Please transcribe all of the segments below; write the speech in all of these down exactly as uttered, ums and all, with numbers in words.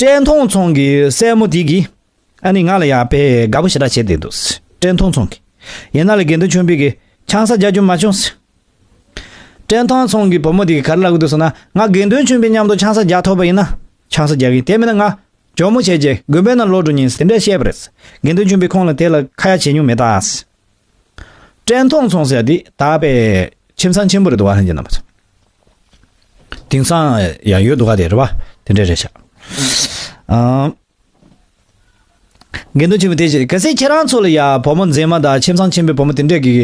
བཀྲས་མཐོང་ཚང་གི་སྲས་མོ་དེ་གིས་ཨ་ནི་ང་ལ་ཡ་དཔེ་དགའ་པོ་ཞེ་དྲག་བྱས་བསྡད་འདུག་བཀྲས་མཐོང་ཚང་གིས། ཡིན་ན་ལས་དགེ་འདུན་ཆོས་འཕེལ་གྱིས་ཆང་ས་རྒྱག་རྒྱུ་མ་བྱུང་། བཀྲས་མཐོང་ཚང་གི་བུ་མོ་དེ་གིས་ག་རེ་ལབ་ཀྱི་འདུག་ཟེར་ན། ང་དགེ་འདུན་ཆོས་འཕེལ་མཉམ་དུ་ཆང་ས་རྒྱག་ཐུབ་པ་ཡིན་ན་ཆང་ས་རྒྱག་གི་ཡིན། དེ་མིན་ན་ང་ཇོ་མོ་བྱས་རྗེས་དགོན་པའི་ནང་ལོག་འགྲོ་ཉིན་དེ་འདྲས་བཤད་པ་རེད། དགེ་འདུན་ཆོས་འཕེལ་ཁོང་ལ་དེ་ལ་ཁ་ཡ་བྱེད་མྱོང་མེད་ད། བཀྲས་མཐོང་ཚང་ཟེར་དེ་ད་དཔེ་ཁྱིམ་ཚང་ཆེན་པོ་རེད་འདུག་བ། ལྷན་རྒྱས་རྣམ་པ་ཚོ། དེང་སང་ཡང་ཡོད་འདུག་ག་དེ་རེད་བ། དེ་འདྲས་རེད་ཤག་ཨ། དགེ་འདུན་ཆོས་འཕེལ་དེ་བྱས། གལ་སྲིད་ཁྱེད་རང་ཚོ་ལ་ཡ་བུ་མོ་མཛེས་མ་དང་ཁྱིམ་ཚང་ཆེན་པོའི་བུ་མོ་དེ་འདྲས་ཀྱི་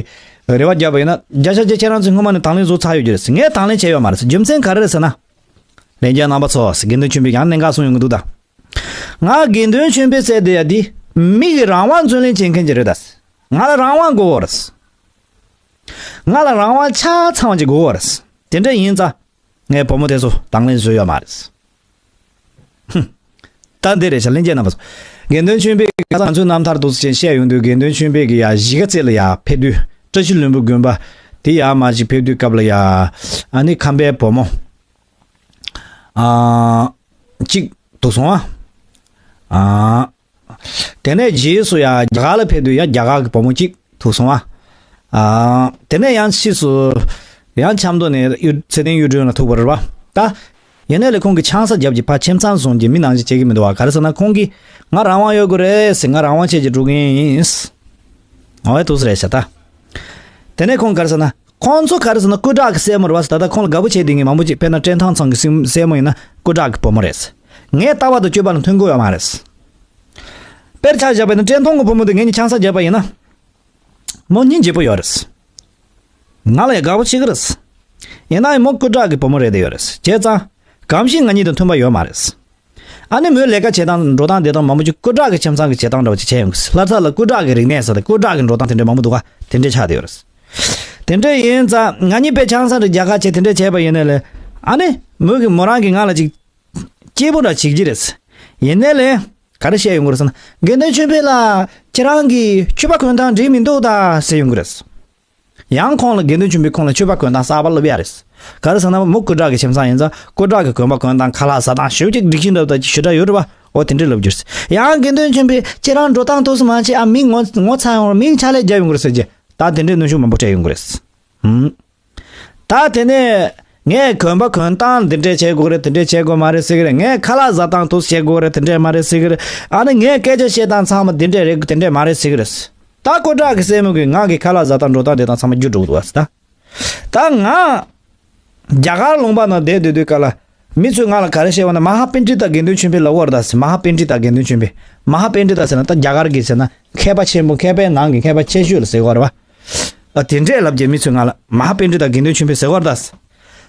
རེ་བ་བརྒྱབ་པ་ཡིན་ན། བརྒྱ་ཆ་བརྒྱ་ཁྱེད་རང་ཚོས་སྔོན་མ་ནས་དང་ལེན་བཟོ་ཚར་ཡོད་ཀྱི་རེད། ངས་དང་ལེན་བྱས་ཡོད་མ་རེད། རྒྱུ་མཚན་ག་རེ་རེད་ཟེར་ན། ལྷན་རྒྱས་རྣམ་པ་ཚོ། དགེ་འདུན་ཆོས་འཕེལ་ཡང་གནད་འགག་གསུངས་ཡོང་གི་འདུག་ད། ང་དགེ་འདུན་ཆོས་འཕེལ་ཟེར་དེ་ཡ་དེ་མི་གི་རང་དབང་རྩོད་ལེན་བྱེད་མཁན་ཅིག་རེད་ད། ང་ལ་རང་དབང་དགོས་པ་རེད། ང་ལ་རང་དབང་ཆ་ཚང་བ་ཅིག་དགོས་པ་རེད། དེ་འདྲ་ཡིན་ཙང་། ངས་བུ་མོ་དེ་ཚོ་དང་ལེན་བཟོས་ཡོད་མ་རེད། ཧུམ། ད་འདི་རེད་ཤག་ལྷན་རྒྱས་རྣམ་པ་ཚོ། དགེ་འདུན་ཆོས་འཕེལ་གྱིས་ཁ་སང་ང་ཚོའི་རྣམ་ཐར་འདུག་སེ་བཤད་ཡོང་དུས། དགེ་འདུན་ཆོས་འཕེལ་གྱིས་ཡ་གཞིས་ཀ་རྩེ་ལ་ཡ་ཕེབས་དུས། བཀྲ་ཤིས་ལྷུན་པོ་དགོན་པ་དེ་ཡར་མར་ཅིག་ཕེབས་དུས་སྐབས་ལ་ཡ། ཨ་ནི་ཁམས་པའི་བུ་མོ། ཨ། གཅིག་འདུག་སོང་ཨ། ཨ། དེ་ནས་རྗེས་སུ་ཡ་རྒྱ་གར་ལ་ཕེབས་དུས་ཡ་རྒྱ་གར་གྱི་བུ་མོ་གཅིག་ཐུག་སོང་ཨ། ཨ། དེ་ནས་ཡང་ཕྱིས་སུ་ཡང་ཆབ་མདོ་ནས་གཡུ་ཚེ་བརྟན་གཡུ་སྒྲོན་ལ་ཐུག་པ་རེད་བ། ད་ཡིན་ནའི་ལས་ཁོང་གིས་ཆང་ས་བརྒྱབ་ཀྱི་ཕར་ཁྱིམ་ཚང་བཟུང་གི་མི་ནང་བཞིན་བྱེད་ཀྱི་མི་འདུག་བ། ག་རེ་ཟེར་ན་ཁོང་གིས་ང་རང་དབང་ཡོད་དགོས་རེད་ཟེར། ང་རང་དབང་བྱས་ཀྱི་འགྲོ་གི་ཡིན། འོ་ཡ་འདུག་སེ་རེད་ཤག་ད། དེ་ནས་ཁོང་ག་རེ་ཟེར་ན། ཁོང་ཚོ་ག་རེ་ཟེར་ན་སྐུ་དྲག་གི་སྲས་མོ་རེད་བ་ཟེར། ད་ལྟ་ཁོང་ལ་དགའ་པོ་བྱས་བསྡད་མཁན་མང་པོ་ཅིག། དཔེར་ན་བཀྲས་མཐོང་ཚང་གི་སྲས་སྲས་མོ་ཡིན་ན་སྐུ་དྲག་གི་བུ་མོ་རེད། ངའི་ལྟ་བ་དང་སྤྱོད་པ་ལ་མཐུན་གྱི་ཡོད་མ་རེད། དཔེར་ཆ་བཞག་པ་ཡིན་ན་བཀྲས་མཐོང་གི་བུ་མོ་དེ་ངེད་གཉིས་ཆང་ས་བརྒྱབ་པ་ཡིན་ན། མོ་སྙིང་རྗེ་པོ་ཡོད་རེད། ང་ལ་ཡང་དགའ་པོ་བྱེད་ཀྱི་རེད། ཡིན་ན་ཡང་མོ་སྐུ་དྲག་གི་བུ་མོ་རེད་བསྡད་ཡོད་རེད། བྱས་ཙང་གང་ཞིག་ང་གཉིས་དང་མཐུན་པ་ཡོད་མ་རེད། ཨ་ནི་མོའི་ལས་ཀ་བྱེད་སྟངས་འགྲོ་སྟངས་བསྡད་སྟངས་མང་པོ་ཅིག་སྐུ་དྲག་གི་ཁྱིམ་ཚང་གི་བྱེད་སྟངས་འདྲ་བོ་ཅིག་བྱས་ཡོང་གི། ལྷ་ས་ལ་སྐུ་དྲག་གི་རིག་གནས་ཟེར་ཏེ་སྐུ་དྲག་གི་འགྲོ་སྟངས་དེ་འདྲ་མང་པོ་འདུག་ག། དེ་འདྲས་ཆགས་བསྡད་ཡོད་རེད། དེ་འདྲས་ཡིན་ཙང་ང་གཉིས་དཔེ་ཆང་ས་རེ་རྒྱག་ག་བྱས་དེ་འདྲས་བྱས་པ་ཡིན་ནའི་ལས། ཨ་ནི་མོ་གིས་མོ་རང་གིས་ང་ལ་ཅིག་སྐྱིད་པོ་འདྲ་བྱེད་ཀྱི་རེད། ཡིན་ནའི་ལས་ག་རེ་བཤད་ཡོང་གི་རེད་ཟེར་ན། དགེ་འདུན་ཆོས་འཕེལ་ལགས། ཁྱེད་རང་གིས་མཆོད་པ་གོན་སྟངས་འགྲིག་མི་འདུག་ད་ཟེར་ཡོང་གི་རེད། ཡང་ཁོང་ལ་དགེ་འདུན་ཆོས་འཕེལ་ཁོང་ལ་མཆོད་པ་གོན་སྟངས་གསར་པ་སློབ་ཡ་རེད། ག་རེ་ཟེར་ན་མོ་སྐུ་དྲག་གི་ཁྱིམ་ཚང་ཡིན་ཙང་སྐུ་དྲག་གི་གོན་པ་གོན་སྟངས་ཁ་ལག་ཟ་སྟངས་ཞེ་པོ་ཅིག་སྒྲིག་ཤིང་འདྲ་བོ་དང་ཞེ་དྲག་ཡོད་རེད་བ། འོ་དེ་འདྲས་ལབ་རྒྱུ་རེད། ཡང་དགེ་འདུན་ཆོས་འཕེལ་ཁྱེད་རང་འགྲོ་སྟངས་འདུག་སེ་མ་བྱེད་ཨ། མིང་ངོ་ངོ་ཚ་ཡོང་རེད། མིང་ཕྱག་ལས་རྒྱབ་ཡོང་གི་རེད་ཟེར་རྗེས་ད་དེ་འདྲས་གནོན་ཤུགས་མང་པོ་སྤྲད་ཡོང་གི་རེད། ཧུམ། ད་དེ་ནས་ངས་གོན་པ་གོན་སྟངས་འདི་འདྲས་བྱེད་དགོས་རེད། དེ་འདྲས་བྱེད་དགོས་མ་རེད་ཟེར་གི་རེད། ངས་ཁ་ལག་ཟ་སྟངས་འདུག་སེ་བྱེད་དགོས་རེད། དེ་འདྲས་མ་རེད་ཟེར་གི་རེད། ཨ་ནི་ངས་སྐད་ཆ་བཤད་སྟངས་ཚང་མ་འདི་འདྲས་རེད། དེ་འདྲས་མ་རེད་ཟེར་གི་རེད། ད་སྐུ་དྲག་གི་སྲས་མོ་གིས་ང་གི་ཁ་ལག་ཟ་སྟངས་འགྲོ་སྟངས་དེ་དང་ཚང་མ་བསྒྱུར་འགྲོ་གི་འདུག་བ་ཟེར་ད། ད་ང་རྒྱ་གར་ལུང་པ་ནང་བསྡད་སྡོད་དུས་སྐབས་ལ་མི་ཚོས་ང་ལ་ག་རེ་བཤད་པ་ན། མ་ཧཱ་པཎྜི་ཏ་དགེ་འདུན་ཆོས་འཕེལ་ལབ་ཀྱི་ཡོད་རེད་ད་ཟེར། མ་ཧཱ་པཎྜི་ཏ་དགེ་འདུན་ཆོས་འཕེལ། མ་ཧཱ་པཎྜི་ཏ་ཟེར་ན་ད་རྒྱ་གར་གྱི་ཟེར་ན་མཁས་པ་ཆེན་པོ། མཁས་པའི་ནང་གི་མཁས་པ་ཆེ་ཤོས་ལ་ཟེར་གྱི་ཡོད་རེད་བ། ཨ། དེ་འདྲས་ལབ་རྗེས་མི་ཚོས་ང་ལ་མ་ཧཱ་པཎྜི་ཏ་དགེ་འདུན་ཆོས་འཕེལ་ཟེར་གྱི་ཡོད་རེད་ད།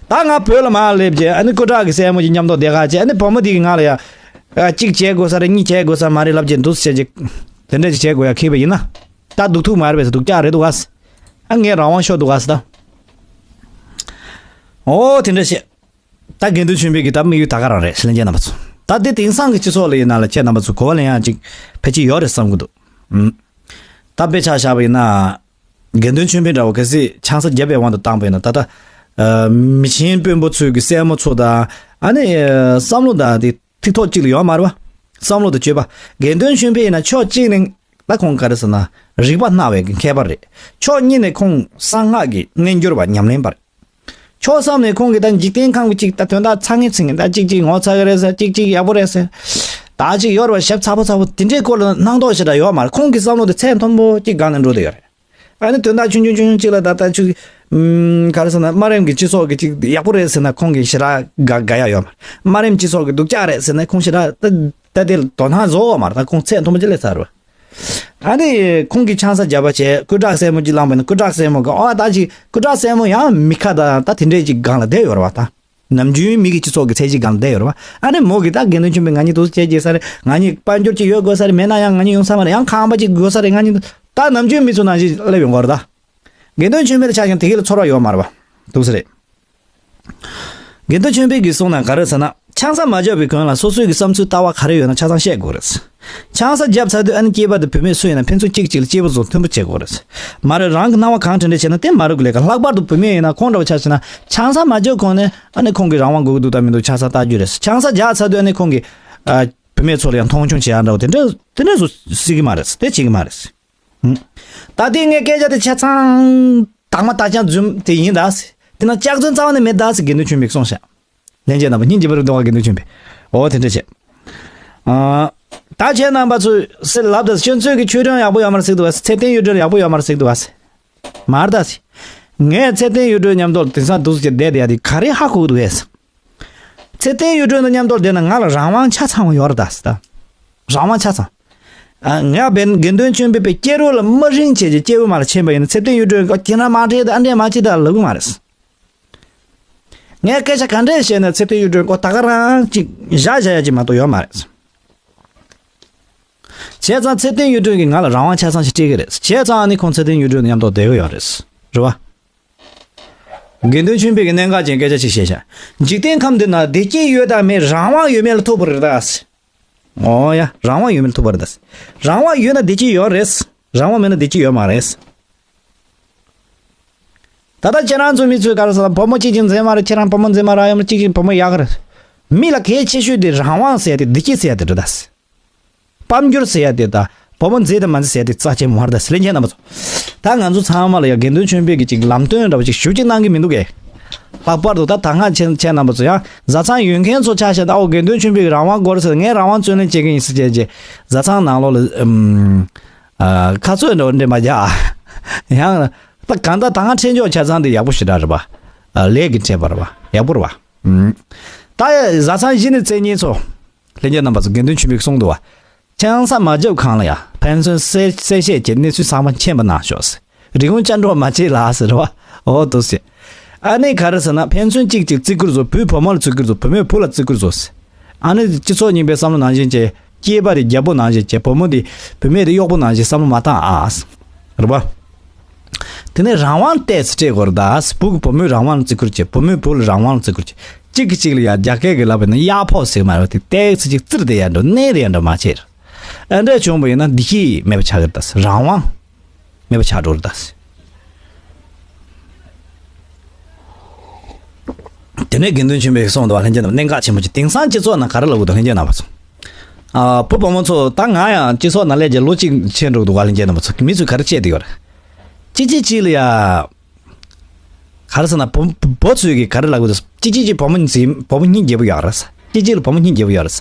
ད་ང་བོད་ལ་མར་སླེབས་རྗེས་ཨ་ནི་སྐུ་དྲག་གི་སྲས་མོ་ཅིག་མཉམ་དུ་བསྡད་ག་བྱས། ཨ་ནི་བུ་མོ་དེ་གིས་ང་ལ་ཡ། ཨ། གཅིག་བྱེད་དགོས་ས་རེད། གཉིས་བྱེད་དགོས་ས་མ་རེད་ལབ་རྗེས་འདུག་སེ་བྱས་ཅིག་དེ་འདྲས་ཅིག་བྱེད་དགོས་ཡ་ཁེལ་བ་ཡིན་ན། ད་སྡུག་ཐུག་མ་རེད་པས། སྡུག་ཅག་རེད་འདུག་ག་ཟེར། ཨ། ངས་རང་དབང་ཤོར་འདུག་ག་ཟེར་ད། འོ་དེ་འདྲས་བྱས། ད་དགེ་འདུན་ཆོས་འཕེལ་གྱི་ད་དམིགས་ཡུལ་ད་ག་རང་རེད། ལྷན་རྒྱས་རྣམ་པ་ཚོ། ད་དེ་དེང་སང་གི་སྤྱི་ཚོགས་ལ་ཡིན་ན་ལ་ཁྱེད་རྣམ་པ་ཚོ་གོ་བ་ལེན་ཡག་ཅིག་ཕལ་ཆེར་ཡོད་རེད་བསམ་གྱི་འདུག་ཨུམ། ད་དཔེ་ཆ་བཞག་པ་ཡིན་ན། དགེ་འདུན་ཆོས་འཕེལ་འདྲ་བོ་གལ་སྲིད་ཆང་ས་བརྒྱབ་པའི་དབང་དུ་བཏང་པ་ཡིན་ན། ད་ལྟ་ཨ། མི་ཆེན་དཔོན་པོ་ཚོའི་གི་སྲས་མོ་ཚོ་དང་ཨ་ནི་བསམ་བློ་དང་དེ་ཐིག་ཐོག་གཅིག་ལ་ཡོད་མ་རེད་བ། བསམ་བློ་དང་སྤྱོད་པ། དགེ་འདུན་ཆོས་འཕེལ་ཡིན་ན་ཕྱོགས་གཅིག་ནས་ད་ཁོང་ག་རེ་ཟེར་ན་རིག་པ་སྣ་བའི་གི་མཁས་པ་རེད། ཕྱོགས་གཉིས་ནས་ཁོང་གསང་སྔགས་ཀྱི་རྣལ་འབྱོར་བ་ཉམས་ལེན་པ་རེད། ཕྱོགས་གསུམ་ནས་ཁོང་གིས་ད་འཇིག་རྟེན་ཁམས་ཀྱི་གཅིག་ད་དོན་དག་ཚ་ངེ་ཚིག་ངེ་ད་གཅིག་གཅིག་ངོ་ཚ་གི་རེད་ཟེར། གཅིག་གཅིག་ཡག་པོ་རེད་ཟེར། ད་གཅིག་ཡོད་རེད་བ། ཞབས་ཚ་པོ་ཚ་པོ་དེ་འདྲའི་སྐོར་ལ་སྣང་དོགས་ཞེ་དྲག་ཡོད་མ་རེད། ཁོང་གི་བསམ་བློ་དེ་ཚད་མཐོན་པོ་གཅིག་སྒང་ནས་འགྲོ་བསྡད་ཡོད་རེད། ཨ་ནི་དོན་དག་ཆུང་ཆུང་ཆུང་ཆུང་གཅིག་ལ་ད་ལྟ་ཆུ། ཨུམ། ག་རེ་ཟེར་ན་དམའ་རིམ་གྱི་སྤྱི་ཚོགས་ཀྱི་གཅིག་ཡག་པོ་རེད་ཟེར་ན་ཁོང་གིས་ཞེ་དྲག་དགའ་དགའ་ཡག་ཡོད་མ་རེད། དམའ་རིམ་སྤྱི་ཚོགས་ཀྱི་སྡུག་ཅག་རེད་ཟེར་ན་ཁོང་ཞེ་དྲག་ད་ད་དེ་དོ་སྣང་བཟོ་བ་མ་རེད། ད་ཁོང་ཚད་མཐོན་པོ་ཅིག་སླེབས་ཚར་རེད་བ། ཨ་ནི་ཁོང་གིས་ཆང་ས་བརྒྱབ་པ་བྱས། སྐུ་དྲག་སྲས་མོ་གཅིག་བླངས་པ་ཡིན་ན་སྐུ་དྲག་སྲས་མོ་གིས་ཨོ་ད་ཅིག་སྐུ་དྲག་སྲས་མོ་ཡང་མི་ཁ་དང་ད་དེ་འདྲས་ཅིག་སྒང་ལ་བསྡད་ཡོད་རེད་བ། ད་ནམ་རྒྱུན་མི་གི་སྤྱི་ཚོགས་ཀྱི་ཚད་གཅིག་སྒང་ལ་བསྡད་ཡོད་རེད་བ། ཨ་ནི་མོ་གིས་ད་དགེ་འདུན་ཆོས་འཕེལ་ང་གཉིས་འདུག་སེ་བྱེད་ཀྱི་ས་རེད། ང་གཉིས་དཔལ་འབྱོར་གཅིག་ཡོད་དགོས་ས་རེད། མེད་ན་ཡང་ང་གཉིས་ཡོང་ས་མ་རེད། ཡང་ཁང་པ་གཅིག་དགོས་ས་རེད། ང་གཉིས་ད་ནམ་རྒྱུན་མི་ཚོ་ནང་བཞིན་སླེབས་ཡོང་གི་རེད་ད། དགེ་འདུན་ཆོས་འཕེལ་ཆ་བཞག་དེ་ག་ལ་ཚོར་བ་ཡོད་མ་རེད་བ། འདུག་སེ་རེད། དགེ་འདུན་ཆོས་འཕེལ་གྱིས་གསུངས་ན་ག་རེ་ཟེར་ན། ཆང་ས་མ་བརྒྱབ་པའི་གོང་ལ་སོ་སོའི་གི་བསམ་ཚུལ་ལྟ་བ་ག་རེ་ཡོད་ན་ཆ་ཚང་བཤད་དགོས་རེད། ཆང་ས་བརྒྱབ་ཚར་དུས་ཨ་ནི་སྐྱེས་པ་དང་བུད་མེད་སུ་ཡིན་ན་ཕན་ཚུན་གཅིག་གཅིག་ལ་སྐྱིད་པོ་བཟོ་མཐུན་པོ་བྱེད་དགོས་རེད། མ་རེད་རང་གི་སྣང་བ་གང་དྲན་དྲན་བྱས་ན་དེ་མ་རུ་གི་ལས་ཀ། ལྷག་པར་དུ་བུད་མེད་ཡིན་ན་ཁོང་འདྲ་བ་ཆ་བཞག་ན་ཆང་ས་མ་བརྒྱབ་གོང་ནས་ཨ་ནི་ཁོང་གི་རང་དབང་དགོས་ཀྱི་འདུག་དང་མི་འདུག་ཆང་ས་ལྟ་རྒྱུ་རེད། ཆང་ས་བརྒྱབ་ཚར་དུས་ཨ་ནི་ཁོང་གི་ཨ། བུད་མེད་ཚོ་ལ་ཡང་མཐོང་ཆུང་བྱེད་ཡ་འདྲ་བོ་དེ་འདྲ་དེ་འདྲ་སུ་སྲིད་ཀྱི་མ་རེད། དེ་བྱེད་ཀྱི་མ་རེད། ད་ལྟའི་ངའི་སྐད་ཆ་དེ་ཆ་ཚང་དྭངས་མ་དྭངས་ཤིང་རྫུན་དེ་ཡིན་ད། དེ་ན་སྐྱག་རྫུན་རྩ་བ་ནས་མེད་ད་ཟེར་དགེ་འདུན་ཆོས་འཕེལ་གྱིས་གསུངས་ཤག་ལྷན་རྒྱས་རྣམ་པ་སྙིང་རྗེ་པོ་རེད་འདུག་བ། དགེ་འདུན་ཆོས་འཕེལ། འོ་དེ་འདྲ་བྱས། ཨ། ད་ཁྱེད་རྣམ་པ་ཚོས་སེ་ལབ་ད། ཁྱོད་ཚོས་ཀྱི་ཆོས་སྒྲོན་ཡག་པོ་ཡོད་མ་རེད་ཟེར་འདུག་བ། ཚེ་བརྟན་གཡུ་སྒྲོན་ཡག་པོ་ཡོད་མ་རེད་ཟེར་འདུག་བ། མ་རེད་ད་ཟེར། ངས་ཚེ་བརྟན་གཡུ་སྒྲོན་མཉམ་དུ་དེང་སང་འདུག་ཟེར་བསྡད་བསྡད་ཡ་དེ་ག་རེ་ཧ་གོ་གི་འདུག་བས། ཚེ་བརྟན་གཡུ་སྒྲོན་དང་མཉམ་དུ་བསྡད་ན་ང་ལ་རང་དབང་ཆ་ཚང་བ་ཡོད་རེད་ད་ཟེར་ད། རང་དབང་ཆ་ཚང་། ཨ། ང་བན་དགེ་འདུན་ཆོས་འཕེལ་པའི་སྐྱེ་རུ་ལ་མ་རིང་བྱས་ཀྱི་སྐྱེ་བོ་མ་ལ་ཕྱིན་པ་ཡིན་ན། ཚེ་བརྟན་གཡུ་སྒྲོན་ཁྱེད་རང་མ་བྲེལ་ད། ཨ་འདྲས་མ་བྱེད་ད་ལབ་གི་མ་རེད། ངས་སྐད་ཆ་ག་འདྲས་བཤད་ན་ཚེ་བརྟན་གཡུ་སྒྲོན་ཁོ་ད་ག་རང་ཅིག་བཞག་བཞག་ཡ་ཅིག་མ་གཏོགས་ཡོད་མ་རེད། བྱས་ཙང་ཚེ་བརྟན་གཡུ་སྒྲོན་གྱིས་ང་ལ་རང་དབང་ཆ་ཚང་ཞིག་སྤྲད་ཀྱི་རེད། བྱས་ཙང་ཨ་ནི་ཁོང་ཚེ་བརྟན་གཡུ་སྒྲོན་དང་མཉམ་དུ་བསྡད་ཀྱི་ཡོད་རེད། རེད་བ། དགེ་འདུན་ཆོས་འཕེལ་གྱིས་གནད་འགག་ཅན་སྐད་ཆ་ཅིག་བཤད་ཤག་འཇིག་རྟེན་ཁམས་འདི་ན་བདེ་སྐྱིད་ཡོད་དང་མེད་རང་དབང་ཡོད་མེད་ལ་ཐུག་པ་རེད་ད། ཨོ་ཡ། རང་དབང་ཡོད་མེད་ལ་ཐུག་པ་རེད་ད། རང་དབང་ཡོད་ན་བདེ་སྐྱིད་ཡོད་རེད། རང་དབང་མེད་ན་བདེ་སྐྱིད་ཡོད་མ་རེད། ད་ལྟ་ཁྱེད་རང་ཚོ་མི་ཚོས་ག་རེ་ཟེར་ན། བུ་མོ་གཅིག་གཅིག་མཛེས་མ་རེད། ཁྱེད་རང་བུ་མོ་མཛེས་མ་རག་ཡོད་མ། གཅིག་གཅིག་བུ་མོ་ཡག་ག་རེད། མི་ལ་གལ་ཆེ་ཤོས་དེ་རང་དབང་ཟེར་ཡ་དེ། བདེ་སྐྱིད་ཟེར་ཡ་དེ་རེད་ད། དཔལ་འབྱོར་ཟེར་ཡ་དེ་ད་བུ་མོ་མཛེས་དང་མ་མཛེས་ཟེར་ཡ་དེ་རྩ་ཆེན་མ་རེད་ད། ལྷན་རྒྱས་རྣམ་པ་ཚོ། ད་ང་ཚོ་ཚང་མ་ལ་ཡང་དགེ་འདུན་ཆོས་འཕེལ་གྱིས་ཅིག་ལམ་སྟོན་འདྲ་བོ་ཅིག་ཞུ་ཅིག་གནང་གི་མི་འདུག་གས། ལྷག་པར་དུ་ད་ད་སྔ་ཁྱེད་ཁྱེད་རྣམ་པ་ཚོ་ཡང་བཟའ་ཚང་ཡོད་མཁན་ཚོ་ཆ་བཞག་ན། ཨོ་དགེ་འདུན་ཆོས་འཕེལ་གྱིས་རང་དབང་དགོས་རེད་ཟེར། ངས་རང་དབང་རྩོད་ལེན་བྱེད་ཀྱི་ཡིན་ཟེར་བྱས་བྱས་བཟའ་ཚང་ནང་ལོགས་ལ་ཨམ། ཨ། ཁ་རྩོད་འདྲ་བོ་འདྲ་མ་རྒྱག་ཡང་ད་གང་ལྟར་ད་སྔ་འཕྲད་ཕྱོགས་ཆ་ཚང་དེ་ཡག་པོ་ཞེ་དྲག་རེད་པ། ཨ། ལས་ཀྱི་འཕྲད་པ་རེད་པ། ཡག་པོ་རེད་པ། ཨུམ། ད་ཡ་བཟའ་ཚང་གཞི་ནས་བཙན་ཉེན་ཚོ། ལྷན་རྒྱས་རྣམ་པ་ཚོ། དགེ་འདུན་ཆོས་འཕེལ་གསུངས་འདུག་བ། ཆང་ས་མ་བརྒྱབ་གོང་ལ་ཡ་ཕན་ཚུན་གསལ་གསལ་བཤད་བྱས་གནས་ཚུལ་ཚང་མ་མཁྱེན་པ་གནང་ཤོག་ཟེར། རི་བོང་ཅལ་འདྲོགས་མ་བྱེད་ལ་ཟེར་བ། འོ་འདུག་ཟེར། ཨ་ནི་ག་རེ་ཟེར་ན། ཕན་ཚུན་གཅིག་གཅིག་བརྩི་བཀུར་བཟོ། བུས་བུ་མོ་ལ་བརྩི་བཀུར་བཟོ། བུ་མོས་བུ་ལ་བརྩི་བཀུར་བཟོ་ཟེར། ཨ་ནི་སྤྱི་ཚོགས་རྙིང་པའི་བསམ་བློ་ནང་བཞིན་བྱས། སྐྱེས་པ་དེ་རྒྱལ་པོ་ནང་བཞིན་བྱས། བུ་མོ་དེ་བུད་མེད་དེ་གཡོག་པོ་ནང་བཞིན་བསམ་བློ་མ་བཏང་ཨ། རེད་པ། དེ་ནས་རང་དབང་ཏོག་ཙམ་སྤྲད་དགོས་རེད་ད། བུ་གིས་བུ་མོའི་རང་དབང་ལ་བརྩི་བཀུར་བྱེད། བུ་མོས་བུ་ལ་རང་དབང་ལ་བརྩི་བཀུར་བྱེད། གཅིག་གིས་གཅིག་ལ་ཡ་རྒྱ་སྐད་ཀྱིས་ལབ་པ་ཡིན་ན་གཡར་ཕོག་ཟེར་གྱི་མ་རེད་པ། དེ་ཏོག་ཙམ་ཅིག་བཙིར་བསྡད་ཡ་འདྲ། མནན་བསྡད་ཡ་འདྲ་མ་བྱེད། ཨ་འདྲས་བྱུང་བ་ཡིན་ན་བདེ་སྐྱིད་མེད་པ་ཆགས་ཀྱི་རེད་ད། རང་དབང་མེད་པ་ཆགས་འགྲོ་རེད་ད། དེ་ནས་དགེ་འདུན་ཆོས་འཕེལ་གྱིས་གསུངས་འདུག་བ། ལྷན་རྒྱས་རྣམས། གནད་འགག་ཆེན་པོ་ཅིག། དེང་སང་སྤྱི་ཚོགས་ནང་ག་རེ་ལབ་དགོས་འདུག། ལྷན་རྒྱས་རྣམ་པ་ཚོ། ཨ། བུ་བུ་མོ་ཚོ། ད་ང་ཡང་སྤྱི་ཚོགས་ནང་སླེབས་རྗེས་ལོ་གཅིག་ཕྱིན་འགྲོ་འདུག་བ། ལྷན་རྒྱས་རྣམ་པ་ཚོ། མི་ཚོས་ག་རེ་བཤད་བསྡད་ཡོད་རེད། གཅིག་གཅིག་གཅིག་ལ་ཡ། ག་རེ་ཟེར་ན། བུ་བུ་ཚོས་ཀྱིས་ག་རེ་ལབ་ཀྱི་འདུག། གཅིག་གཅིག་གཅིག་བུ་མོ་འཛིན། བུ་མོ་སྙིང་རྗེ་པོ་ཡོད་རེད། གཅིག་གཅིག་ལ་བུ་མོ་སྙིང་རྗེ་པོ་ཡོད་རེད།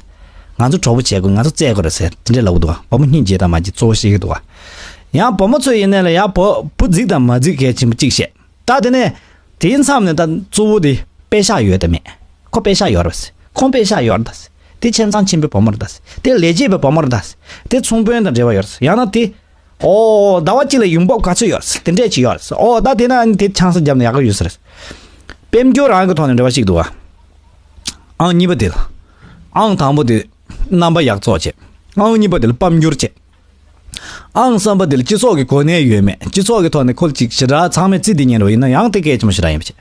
ང་ཚོ་གྲོགས་པོ་བྱེད་དགོས། ང་ཚོ་བཙལ་དགོས་རེད་ཟེར་དེ་འདྲས་ལབ་ཀྱི་འདུག་བ། བུ་མོ་སྙིང་རྗེ་དང་མ་རྗེ་གཙོ་བོ་བཤད་ཀྱི་འདུག་བ། ཡང་བུ་མོ་ཚོས་ཡིན་ནའི་ལ་ཡ་བུ་བུ་རྫིག་དང་མ་རྫིག་གལ་ཆེན་པོ་གཅིག་བཤད། ད་དེ་ནས་དེའི་མཚམས་ནས་ད་གཙོ་བོ་དེ་པེ་ཤག་ཡོད་དང་མེད། ཁོ་པེ་ཤག་ཡོད་རེད། ཁོང་པེ་ཤག་ཡོད་རེད་ད། དེ་ཁྱིམ་ཚང་ཆེན་པོའི་བུ་མོ་རེད་ད། དེ་ལས་བྱེད་པའི་བུ་མོ་རེད་ད། དེ་ཚོང་དཔོན་དང་འབྲེལ་བ་ཡོད་རེད། ཡང་ན་དེ། ཨོ། ཟླ་བ་གཅིག་ལ་ཡོང་འབབ་ག་ཚོད་ཡོད་རེད། དེ་འདྲས་ཅིག་ཡོད་རེད། ཨོ། ད་དེ་ན་ཨ་ནི་དེ་ཆང་ས་བརྒྱབ་ན་ཡག་གི་ཡོད་ས་རེད། དཔལ་འབྱོར་རང་གི་ཐོག་ནས་འབྲེལ་བ་ཞིག་འདུག་བ། ཨང་གཉིས་པ་དེ་ལ། ཨང་དང་པོ་དེ་རྣམ་པ་ཡག་བཙོག་བྱས། ཨང་གཉིས་པ་དེ་ལ་དཔལ་འབྱོར་བྱས། ཨང་གསུམ་པ་དེ་ལ་སྤྱི་ཚོགས་ཀྱི་གོ་གནས་ཡོད་མེད། སྤྱི་ཚོགས་ཀྱི་ཐོག་ནས་ཁོ་ཅིག་ཞེ་དྲག་ཚང་མས་བརྩི་བསྡད་མཁན་རེད་པ་ཡིན་ན་ཡང་དེ་གལ་ཆེན་པོ་ཞེ་དྲག་ཡིན་པ་བྱས།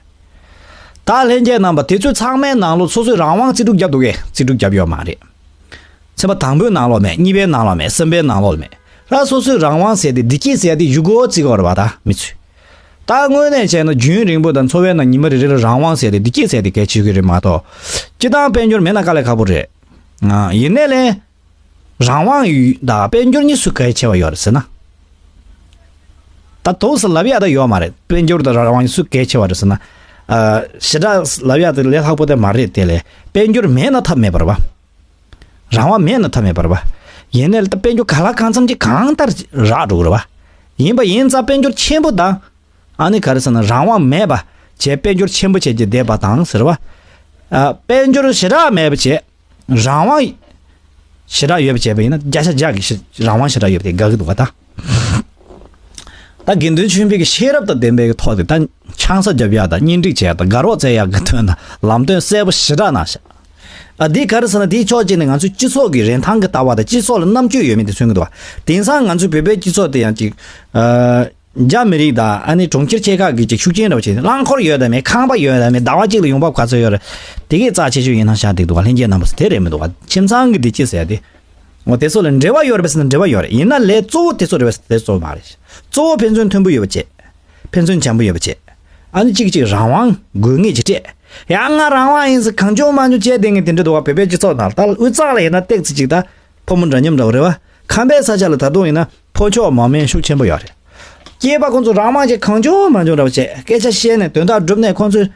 ད་ལྷན་རྒྱས་རྣམ་པ། དེ་ཚོ་ཚང་མའི་ནང་ལོགས་སོ་སོས་རང་དབང་རྩིས་སྤྲོད་བརྒྱབ་འདུག་གས། རྩིས་སྤྲོད་བརྒྱབ་ཡོད་མ་རེད། ཚན་པ་དང་པོའི་ནང་ལོགས་མེད། གཉིས་པའི་ནང་ལོགས་མེད། གསུམ་པའི་ནང་ལོགས་མེད། ར་སོ་སོའི་རང་དབང་ཟེར་དེ་བདེ་སྐྱིད་ཟེར་དེ་ཡུལ་སྐོར་བརྩི་གི་ཡོད་རེད་པ། ད་མི་ཚོས། ད་དངོས་གནས་བྱས་ན་རྒྱུན་རིང་པོ་དང་འཚོ་བའི་ནང་ཉི་མ་རེ་རེ་ལ་རང་དབང་ཟེར་དེ་བདེ་སྐྱིད་ཟེར་དེ་གལ་ཆེ་གི་རེད་མ་གཏོགས། སྤྱིར་བཏང་དཔལ་འབྱོར་མེད་ན་དཀའ་ལས་ཁག་པོ་རེད། ཨ། ཡིན་ནའི་ལས། རང་དབང་ཡུལ་དང་དཔལ་འབྱོར་གཉིས་སུ་གལ་ཆེ་བ་ཡོད་རེད་ཟེར་ན། ད་འདུག་སེ་ལབ་ཡ་ད་ཡོད་མ་རེད། དཔལ་འབྱོར་དང་རང་དབང་གཉིས་སུ་གལ་ཆེ་བ་རེད་ཟེར་ན། ཨ། ཞེ་དྲག་ལབ་ཡ་དེ་ལས་ལྷག་པོ་དེ་མ་རེད། དེ་ལས་དཔལ་འབྱོར་མེད་ན་ཐབས་མེད་པ་རེད་པ། རང་དབང་མེད་ན་ཐབས་མེད་པ་རེད་པ། ཡིན་ནའི་ད་དཔལ་འབྱོར་གང་ལ་གང་འཚམ་ཅིག་གང་ལྟར་རག་འགྲོ་གི་རེད་པ། ཡིན་པ་ཡིན་ཙང་དཔལ་འབྱོར་ཆེན་པོ་དང་། ཨ་ནི་ག་རེ་ཟེར་ན། རང་དབང་མེད་པ་བྱས་དཔལ་འབྱོར་ཆེན་པོ་བྱས་ཀྱི་བསྡད་པ་དང་ཟེར་བ། ཨ། དཔལ་འབྱོར་ཞེ་དྲག་མེད་པ་བྱས། རང་དབང་ཞེ་དྲག་ཡོད་པ་བྱས་པ་ཡིན་ན། བརྒྱ་ཆ་བརྒྱ་གི་ཞེ་རང་དབང་ཞེ་དྲག་ཡོད་པ་དེ་དགའ་གི་འདུག་ག་ད། ད་དགེ་འདུན་ཆོས་འཕེལ་གྱིས་ཤེས་རབ་དང་ལྡན་པའི་ཐོག་ནས་ད་ཆང་ས་བརྒྱབ་ཡག་དང་གཉེན་སྒྲིག་བྱེད་ཡག་དང་དགའ་རོགས་བཙལ་ཡག་གི་དོན་དང་ལམ་སྟོན་གསལ་པོ་ཞེ་དྲག་གནང་ཤག་ཨ། འདི་ག་རེ་ཟེར་ན། འདིའི་ཕྱོགས་གཅིག་ནས་ང་ཚོའི་སྤྱི་ཚོགས་ཀྱི་རིན་ཐང་གི་ལྟ་བ་དང་སྤྱི་ཚོགས་ལ་རྣམ་དཔྱོད་ཡོད་མེད་དེ་མཚོན་གྱི་འདུག་པ། དེང་སང་ང་ཚོའི་བོད་པའི་སྤྱི་ཚོགས་དེ་ཡང་ཅིག་ཨ། རྒྱ་མི་རིགས་དང་ཨ་ནི་གྲོང་ཁྱེར་ཆེ་ཁག་གི་ཅིག་ཤུགས་རྐྱེན་འདྲ་བོ་བྱས་ནས། རླངས་འཁོར་ཡོད་དམ་མེད། ཁང་པ་ཡོད་དམ་མེད། ཟླ་བ་གཅིག་ལ་ཡོང་འབབ་ག་ཚོད་ཡོད་རེད། དེ་གས་རྩ་ཆེ་ཤོས་ཡིན་ན་ཤག་འདུག་པ། ལྷན་རྒྱས་རྣམ་པ་ཚོ། དེ་རེད་མི་འདུག་པ། ཁྱིམ་ཚང་གི་བདེ་སྐྱིད་ཟེར་ཡ་དེ། འོ། དེ་ཚོ་ལ་འབྲེལ་བ་ཡོད་རེད་པས་ཟེར་ན་འབྲེལ་བ་ཡོད་རེད། ཡིན་ན་ལས་གཙོ་བོ་དེ་ཚོ་རེད་པས་ཟེར་ན་དེ་གཙོ་བོ་མ་རེད། གཙོ་བོ་ཕན་ཚུན་མཐུན་པོ་ཡོད་པ་བྱས། ཕན་ཚུན་བྱམས་པོ་ཡོད་པ་བྱས། ཨ་ནི་གཅིག་གིས་གཅིག་རང་དབང་དགོས་ངེས་ཀྱི་སྤྲད། ཡང་ང་རང་དབང་ཡིན་ཟེར་གང་བྱུང་མང་བྱུང་བྱས་བསྡད་མཁན་དེ་འདྲ་འདུག་བ། བོད་པའི་སྤྱི་ཚོགས་ནང་ད་དབུས་གཙང་ལ་ཡིན་ན་ཏོག་ཙམ་ཅིག་ད་ཕོ་མོ་འདྲ་མཉམ་འདྲ་བོ་རེད་བ། ཁམས་པའི་ས་ཆ་ལ་ད་དུང་ཡིན་ན་ཕོ་ཕྱོགས་མང་མོས་ཤུགས་ཆེན་པོ་ཡོད་རེད། སྐྱེས་པ་ཁོང་ཚོ་རང་དབང་ཅིག་གང་བྱུང་མང་བྱུང་འདྲ་བོ་བྱས་སྐད་ཆ་བཤད་ནས་དོན་དག་སྒྲུབ་ནས་ཁོང་ཚོས།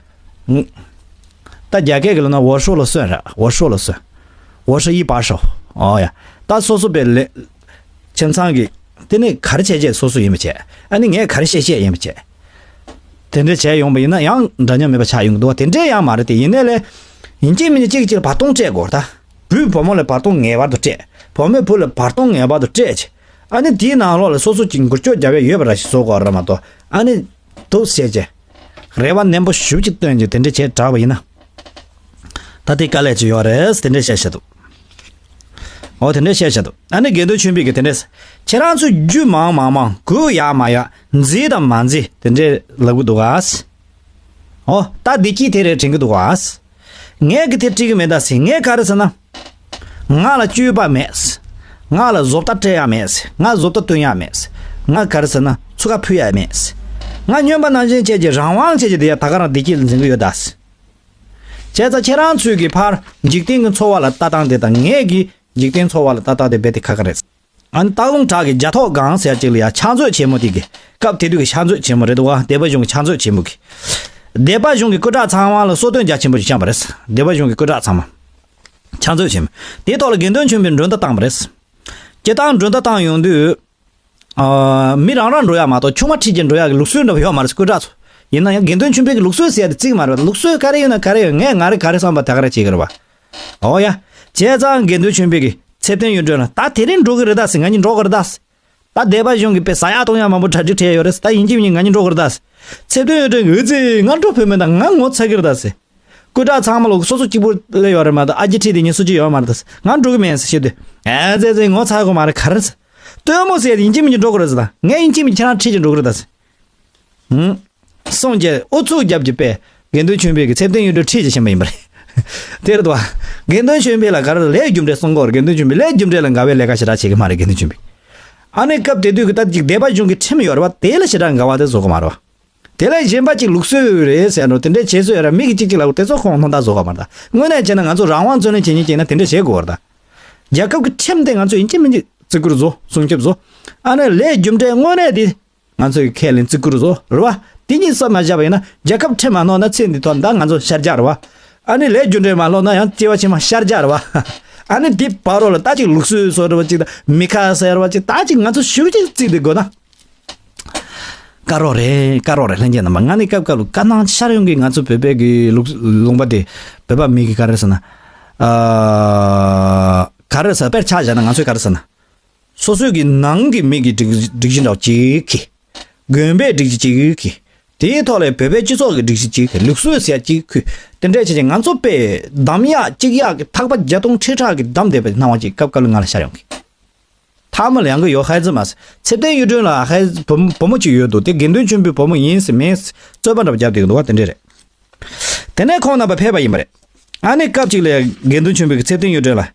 ད་རྒྱ་སྐད་ཀྱི་ལབ་ན་我说了算ར། 我说了算། 我是一把手。 ཨོ་ཡ། ད་སོ་སོ་པའི་ལས། ཁྱིམ་ཚང་གི། དེ་ནས་ག་རེ་བྱས་བྱས་སོ་སོ་ཡིན་པ་བྱས། ཨ་ནི་ངས་ག་རེ་བཤད་བཤད་ཡིན་པ་བྱས། དེ་འདྲ་བྱས་ཡོང་པ་ཡིན་ན་ཡང་འདྲ་མཉམ་མེད་པ་ཆགས་ཡོང་གི་འདུག་བ། དེ་འདྲས་ཡང་མ་རེད་དེ། ཡིན་ནའི་ལས། ཡིན་གཅིག་མིན་གཅིག་གཅིག་ལ་བར་སྟོང་སྤྲད་དགོས་ད། བུས་བུ་མོ་ལ་བར་སྟོང་ངེས་པར་དུ་སྤྲད། བུ་མོས་བུ་ལ་བར་སྟོང་ངེས་པར་དུ་སྤྲད་ཅིག་ཨ་ནི་དེའི་ནང་ལོགས་ལ་སོ་སོ་གཅིག་འགུལ་སྐྱོད་རྒྱབ་ཡ་ཡོད་པ་ར་ཞིག་བཟོ་དགོས་ར་མ་གཏོགས། ཨ་ནི། འདུག་བྱས་རྗེས། རེ་བ་ནན་པོ་ཞུ་ཅིག་བཏོན་རྗེས་དེ་འདྲ་བྱས་དྲག་པ་ཡིན་ན། ད་དེ་དཀའ་ལས་ཅིག་ཡོད་རེད་དེ་འདྲ་བཤད་བཤད་འདུག་ཨོ་དེ་འདྲ་བཤད་བཤད་འདུག་ཨ་ནི་དགེ་འདུན་ཆོས་འཕེལ་གྱིས་དེ་འདྲ། ཁྱེད་རང་ཚོས་རྒྱུ་མང་མང་མང་གུ་ཡག་མ་ཡག་མཛེས་དང་མ་མཛེས་དེ་འདྲ་ལབ་གི་འདུག་ག་ཨོ་ད་བདེ་སྐྱིད་དེ་རེད་དྲན་གི་འདུག་ག་ངས་གི་དེ་འགྲིག་གི་མེད་ད་ཟེར། ངས་ག་རེ་ཟེར་ན། ང་ལ་སྤྱོད་པ་མེད། ང་ལ་བཟོ་ལྟ་སྤྲད་ཡ་མེད། ང་བཟོ་ལྟ་སྟོན་ཡ་མེད། ང་ག་རེ་ཟེར་ན་ཚུགས་ཀ་ཕུལ་ཡ་མེད། ང་སྨྱོན་པ་ནང་བཞིན་བྱས་ཀྱི་རང་དབང་བྱས་ཀྱི་དེ་ཡ་ད་ག་རང་བདེ་སྐྱིད་ལ་འཛིན་གི་ཡོད་ད། བྱས་ཙང་ཁྱེད་རང་ཚོས་ཀྱི་ཕར་འཇིག་རྟེན་གྱི་འཚོ་བ་ལ་ལྟ་སྟངས་དེ་དང་ངས་ཀྱི་འཇིག་རྟེན་འཚོ་བ་ལ་ལྟ་སྟངས་དེ་རྦད་དེ་ཁ་ཁ་རེད། ཨ་ནི་སྟག་ལུང་བྲག་གི་རྒྱ་ཐོག་སྒང་ཟེར་ཅིག་ལ་ཡ་ཕྱག་མཛོད་ཆེན་མོ་དེ་གི་སྐབས་དེ་དུས་ཀྱི་ཕྱག་མཛོད་ཆེན་མོ་རེད་འདུག་བ། སྡེ་པ་གཞུང་གི་སྐུ་དྲག་ཚང་མ་ལ་སྡེ་པ་གཞུང་གི་སྐུ་དྲག་ཚང་མ་ལ་གསོལ་སྟོན་རྒྱ་ཆེན་པོ་ཞིག་བཤམས་པ་རེད། སྡེ་པ་གཞུང་གི་སྐུ་དྲག་ཚང་མ། ཕྱག་མཛོད་ཆེན་མོ། དེའི་ཐོག་ལ་དགེ་འདུན་ཆོས་འཕེལ་མགྲོན་བརྡ་བཏང་བ་རེད། སྤྱིར་བཏང་མགྲོན་བརྡ་བཏང་ཡོང་དུས། ཨ། མི་རང་རང་འགྲོ་ཡག་མ་གཏོགས་ཆུང་མ་ཁྲིད་ཀྱིས་འགྲོ་ཡག་གི་ལུགས་སྲོལ་འདྲ་བ་ཡོད་མ་རེད། སྐུ་དྲག་ཚོ། ཡིན་ན་ཡང་དགེ་འདུན་ཆོས་འཕེལ་གྱི་ལུགས་སྲོལ་ཟེར་ཡག་དེ་བརྩི་གི་མ་རེད་པ། ལུགས་སྲོལ་ག་རེ་ཡོད་ན་ག་རེ་ཡོད། ངས་ང་རེ་ག་རེ་བསམ་པ་དེ་ག་རེ་བྱེད་ཀྱི་རེད་པ། འོ་ཡ། བྱས་ཙང་དགེ་འདུན་ཆོས་འཕེལ་གྱིས་ཚེ་བརྟན་གཡུ་སྒྲོན་ལ་ད་དེ་རིང་འགྲོ་གི་རེད་ད་ཟེར། ང་གཉིས་འགྲོ་གི་རེད་ད་ཟེར། ད་སྡེ་པ་གཞུང་གིས་དཔེ་ཟ་ཡག་བཏུང་ཡག་མང་པོ་གྲ་སྒྲིག་བྱས་ཡོད་རེད་ཟེར། ད་ཡིན་གཅིག་མིན་གཉིས་ང་གཉིས་འགྲོ་གི་རེད་ད་ཟེར། ཚེ་བརྟན་གཡུ་སྒྲོན་གྱིས་ཨུ་ཙི་ང་འགྲོ་ཕོད་མེད་ད། ང་ངོ་ཚ་གི་རེད་ད་ཟེར། སྐུ་དྲག་ཚང་མ་ལོ་སོ་སོ་གཅིག་པུ་སླེབས་ཡོད་རེད་མ་གཏོགས་ཨ་ཅེ་ཁྲིད་དེ་ཉིན་སུ་གཅིག་ཡོད་མ་རེད་ད་ཟེར། ང་འགྲོ་གི་མེད་ཟེར་བཤད་དུས། ཨ་ཙེ་ཙེ་ངོ་ཚ་གི་མ་རེད་ག་རེ་ཟེར། སྟོན་མོ་ཟེར་ཡིན་གཅིག་མིན་གཉིས་འགྲོ་གི་རེད་ཟེར་ད། ངས་ཡིན་གཅིག་མིན་གཉིས་ཁྱེད་རང་ཁྲིད་ཀྱིས་འགྲོ་གི་རེད་ད་ཟེར། ཧུམ། གསུངས་རྗེས་ཨུ་ཚུགས་རྒྱབ་ཀྱི་པས་དགེ་འདུན་ཆོས་འཕེལ་གྱིས་ཚེ་བརྟན་གཡུ་སྒྲོན་ཁྲིད་ཀྱིས་ཕྱིན་པ་ཡིན་པ་རེད། དེ་རེད་དོ། དགེ་འདུན་ཆོས་འཕེལ་ལ་ག་རེ་ལས་རྒྱུ་འབྲས་གསུང་གི་ཡོད་རེད། དགེ་འདུན་ཆོས་འཕེལ་ལས་རྒྱུ་འབྲས་ལ་དགའ་བའི་ལས་ཀ་ཞེ་དྲག་བྱེད་ཀྱི་མ་རེད་དགེ་འདུན་ཆོས་འཕེལ། ཨ་ནི་སྐབས་དེ་དུས་ཀྱི་ད་ཅིག་སྡེ་པ་གཞུང་གི་ཁྲིམས་ཡོད་རེད་པ། དེ་ལ་ཞེ་དྲག་དགའ་བ་དེ་བཟོ་གི་མ་རེད་པ། དེ་ལས་གཞན་པ་ཅིག་ལུགས་སྲོལ་རེད་ཟེར་འགྲོ་དེ་འདྲའི་བྱེད་སྲོལ་ཡོད་ར། མི་གི་གཅིག་གཅིག་ལ་དེ་ཚོ་ཁོང་སྣང་དག་བཟོ་གི་མ་རེད་ད། དངོས་གནས་བྱས་ན་ང་ཚོ་རང་དབང་རྩོད་ལེན་བྱེད་མཁན་བྱས་ན་དེ་འདྲ་བྱེད་དགོས་རེད་ད། རྒྱལ་ཁབ་ཀྱི་ཁྲིམས་དེ་ང་ཚོ་ཡིན་གཅིག་མིན་གཅིག་བརྩི་བཀུར་བཟོ་སྲུང་སྐྱོབ་བཟོ། ཨ་ནི་ལས་རྒྱུ་འབྲས་དངོས་གནས་དེ་ང་ཚོ་ཡི་ཁས་ལེན་བརྩི་བཀུར་བཟོ་རེད་བ། དེ་གཉིས་ས་མ་བཞག་པ་ཡིན་ན་རྒྱལ་ཁབ་ཁྲིམས་མ་ནོར་ན་ཚེ་འདི་ཐོག་ད་ང་ཚོ་ཤར་རྒྱག་རེད་བ། ཨ་ནི་ལས་རྒྱུ་འབྲས་མ་ལྷོག་ན་ཡང་སྐྱེ་བ་ཕྱི་མ་ཤར་རྒྱག་རེད་བ། ཨ་ནི་དེ་བར་རོ་ལ་ད་ཅིག་ལུགས་སྲོལ་བཟོ་རེད་བ་ཅིག་དང་མི་ཁ་ཟེར་བ་ཅིག་ད་ཅིག་ང་ཚོ་ཞུ་ཅིག་བརྩིས་ཏེ་དགོས་ན། དཀའ་རོགས་རེད་དཀའ་རོགས་རེད་ལྷན་རྒྱས་རྣམ་པ། ང་ནི་སྐབས་སྐབས་ལ་དཀའ་སྣང་ཤར་ཡོང་གི། ང་ཚོ་བོད་པའི་གི་ལུགས་ལུང་པ་དེ་བོད་པ་མི་གི་ག་རེ་ཟེར་ན། ཨ། ག་རེ་ཟེར་དཔེར་ཆ་བཞག་ན་ང་ཚོས་ག་རེ་ཟེར་ན། སོ་སོའི་གི་ནང་གི་མི་གི་སྒྲིག་སྒྲིག་གཞི་འདྲ་བོ་གཅིག་གི། དགོན་པའི་སྒྲིག་གཞི་གཅིག་གི། དེའི་ཐོག་ལ་བོད་པའི་སྤྱི་ཚོགས་ཀྱི་སྒྲིག་གཞི་གཅིག་གི། ལུགས་སྲོལ་ཟེར་གཅིག་གི། དེ་འདྲ་བྱས་ཀྱི་ང་ཚོ་དཔེ་གདམ་ཡག་གཅིག་ཡག་གི་ཐག་པ་བརྒྱ་སྟོང་ཁྲི་ཕྲག་གི་བསྡམས་བསྡད་པའི་སྣང་བ་ཅིག་སྐབས་སྐབས་ལ་ང་ལ་ཤར་ཡོང་གི། ཐ་མ་ལ་ཡང་གི་ཡོད་ཧའི་ཙི་མ་ཟེར། ཚེ་བརྟན་གཡུ་སྒྲོན་ལ་ཧའི་བུ་བུ་མོ་གཅིག་ཡོད་འདུག་དེ་དགེ་འདུན་ཆོས་འཕེལ་བུ་མོ་ཡིན་ཟེར་མིན་ཟེར་རྩོད་པ་འདྲ་བོ་རྒྱབ་བསྡད་ཀྱི་འདུག་བ། དེ་འདྲས་རེད། དེ་ནས་ཁོང་རྣམ་པ་ཕེབས་པ་ཡིན་པ་རེད། ཨ་ནི་སྐབས་གཅིག་ལ་དགེ་འདུན་ཆོས་འཕེལ་གྱིས་ཚེ་བརྟན་གཡུ་སྒྲོན་ལ།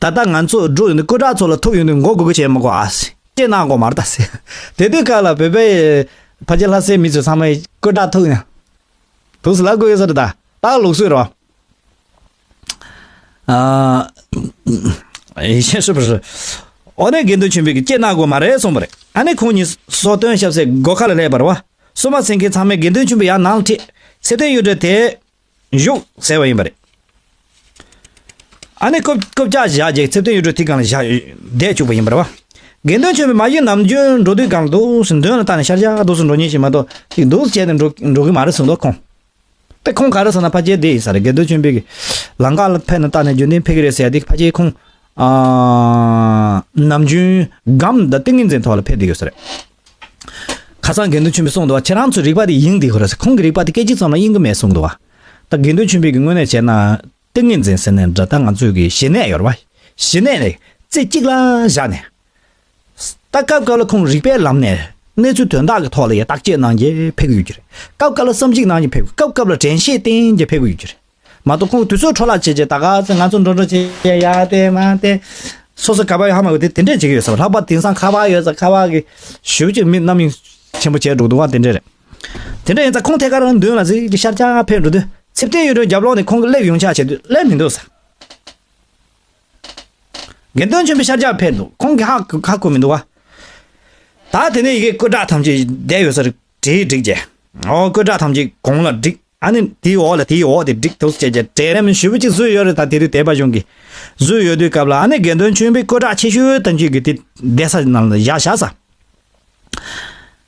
ད་ལྟ་ང་ཚོ་འགྲོ་ཡོང་དུས་སྐུ་དྲག་ཚོ་ལ་ཐུག་ཡོང་དུས་མགོ་སྒུར་སྒུར་བྱེད་མི་དགོས་ཨ་ཟེར། ལྕེ་ནག་དགོས་མ་རེད་ད་ཟེར། དེ་དུས་སྐབས་ལ་བོད་པའི་ཕལ་ཆེར་ལྷ་སའི་མི་ཚོ་ཚང་མས་སྐུ་དྲག་ཐུག་ཡོང་། དུས་སུ་ལབ་དགོས་ཡོད་ས་རེད་ད། ད་ལུགས་སྲོལ་རེད་བ། ཨ། ཡེ་ཤེས་སུ་བར། འོ་ནས་དགེ་འདུན་ཆོས་འཕེལ་གྱིས་ལྕེ་ནག་དགོས་མ་རེད་གསུངས་པ་རེད། ཨ་ནི་ཁོང་གཉིས་གསོལ་སྟོན་བཤམས་སའི་སྒོ་ཁ་ལ་སླེབས་པ་རེད་བ། བསུ་མ་ཟིན་མཁན་ཚང་མས་དགེ་འདུན་ཆོས་འཕེལ་ཡར་ནང་ལ་ཁྲིད། ཚེ་བརྟན་གཡུ་སྒྲོན་དེ་བཞུགས་ཟེར་བ་ཡིན་པ་རེད། ཨ་ནི་རྐུབ་རྐུབ་བཀྱག་བཞག་རྗེས་ཚེ་བརྟན་གཡུ་སྒྲོན་དེ་སྒང་ལ་བཞག་བསྡད་བཅུག་པ་ཡིན་པ་རེད་བ། དགེ་འདུན་ཆོས་འཕེལ་མ་གཞི་ནམ་རྒྱུན་འགྲོ་དུས་སྒང་ལ་འདུག་སེ་མདུན་ལ་བལྟས་ནས་ཤར་རྒྱག་འདུག་སེ་འགྲོ་མཁན་ཞིག་མ་གཏོགས་ཅིག་འདུག་སེ་བྱས་ནས་འགྲོ་འགྲོ་གི་མ་རེད་གསུངས་འདུག་ཁོང་། དེ་ཁོང་ག་རེ་ཟེར་ན་ཕལ་ཆེར་དེ་ཡིན་ས་རེད། དགེ་འདུན་ཆོས་འཕེལ་གྱིས་ལམ་ཁ་ལ་ཕེབས་ནས་བལྟས་ནས་རྒྱུན་ལྡན་ཕེབས་ཀྱི་རེད་ཟེར་ཡ་དེ་ཕལ་ཆེར་ཁོང་། ཨ། ནམ་རྒྱུན་སྒམ་དང་ཏིང་ངེ་འཛིན་ཐོག་ལ་ཕེབས་བསྡད་ཡོད་ས་རེད། ཁ་སང་དགེ་འདུན་ཆོས་འཕེལ་གསུངས་འདུག་བ། ཁྱེད་རང་ཚོའི་རིག་པ་དེ་ཡིན་བསྡད་ཁོ་རེད་ཟེར། ཁོང་གི་རིག་པ་དེ་སྐད་ཅིག་ཙམ་ལ་ཡིན་གི་མེད་གསུངས་འདུག་བ། ད་དགེ་འདུན་ཆོས་འཕེལ་གྱི་ངོས་ནས་བྱས་ན་ཏིང་ངེ་འཛིན་ཟེར་ནས་འདྲ་ད་ང་ཚོའི་གི་ཞི་གནས་ཡོད་རེད་བ། ཞི་གནས་ནས་རྩེ་གཅིག་ལ་བཞག་ནས། ད་སྐབས་སྐབས་ལ་ཁོང་རིག་པའི་ལམ་ནས་གནས་ཚུལ་དོན་དག་གི་ཐོག་ལ་ཡ་བརྟག་དཔྱད་གནང་རྒྱུ་ཕེབས་ཀྱི་ཡོད་ཀྱི་རེད། སྐབས་སྐབས་ལ་བསམ་གཞིག་གནང་རྒྱུ་ཕེབས་ཀྱི། སྐབས་སྐབས་ལ་དྲན་ཤེས་བསྟེན་རྒྱུ་ཕེབས་ཀྱི་ཡོད་ཀྱི་རེད། མ་གཏོགས་ཁོང་དུས་ཚོད་འཕྲོ་བརླག་བྱས་བྱས་ད་ག་ཚོད་ང་ཚོ་འགྲོ་འགྲོ་བྱས་ཡ་དེ་མ་དེ། སོ་སོ་ག་པར་ཡོད་ཧ་མ་གོ་དེ་དེ་འདྲས་བྱེད་ཀྱི་ཡོད་ས་རེད། ལྷག་པར་དེང་སང་ཁ་པར་ཡོད་ས། ཁ་པར་གི་ཞུ་ཅིག་མི་རྣམ་གཡེང་ཆེན་པོ་བྱས་འགྲོ་འདུག་བ། དེ་འདྲས་རེད། དེ་འདྲ་ཡིན་ཙང་ཁོང་ཐད་ཀར་མདུན་ལ་ཟིག་གི་ཤར་རྒྱག་ཕེབས་འགྲོ་དུས་ཚེ་བརྟན་གཡུ་སྒྲོན་རྒྱབ་ལོགས་ནས་ཁོང་གི་སླེབས་ཡོང་ཆ་བྱེད་དུས་སླེབས་མི་འདུག་ས། དགེ་འདུན་ཆོས་འཕེལ་ཤར་རྒྱག་ཕེབས་འདུག་ཁོང་གི་ཧ་ཧ་གོ་མི་འདུག་བ། ད་དེ་ནས་ཡི་གེ་སྐུ་དྲག་ཐམས་ཅད་བསྡད་ཡོད་ས་རེད། བྲིས་བསྒྲིགས་རྗེས། ཨོ་སྐུ་དྲག་ཐམས་ཅད་གོང་ལ་བསྒྲིགས། ཨ་ནི་དེའི་འོག་ལ་དེའི་འོག་དེ་བསྒྲིགས་འདུག་བྱས་རྗེས་གྲལ་རིམ་ཞུ་བ་ཅིག་བཟོས་ཡོད་རེད། ད་དེ་དུས་དད་པ་གཞུང་གིས་བཟོས་ཡོད་དུས་སྐབས་ལ་ཨ་ནི་དགེ་འདུན་ཆོས་འཕེལ་སྐུ་དྲག་ཆེ་ཤོས་ཐམས་ཅད་ཀྱི་དེ་བསྡད་ས་ནང་ལ་བཞག་བཞག་ས།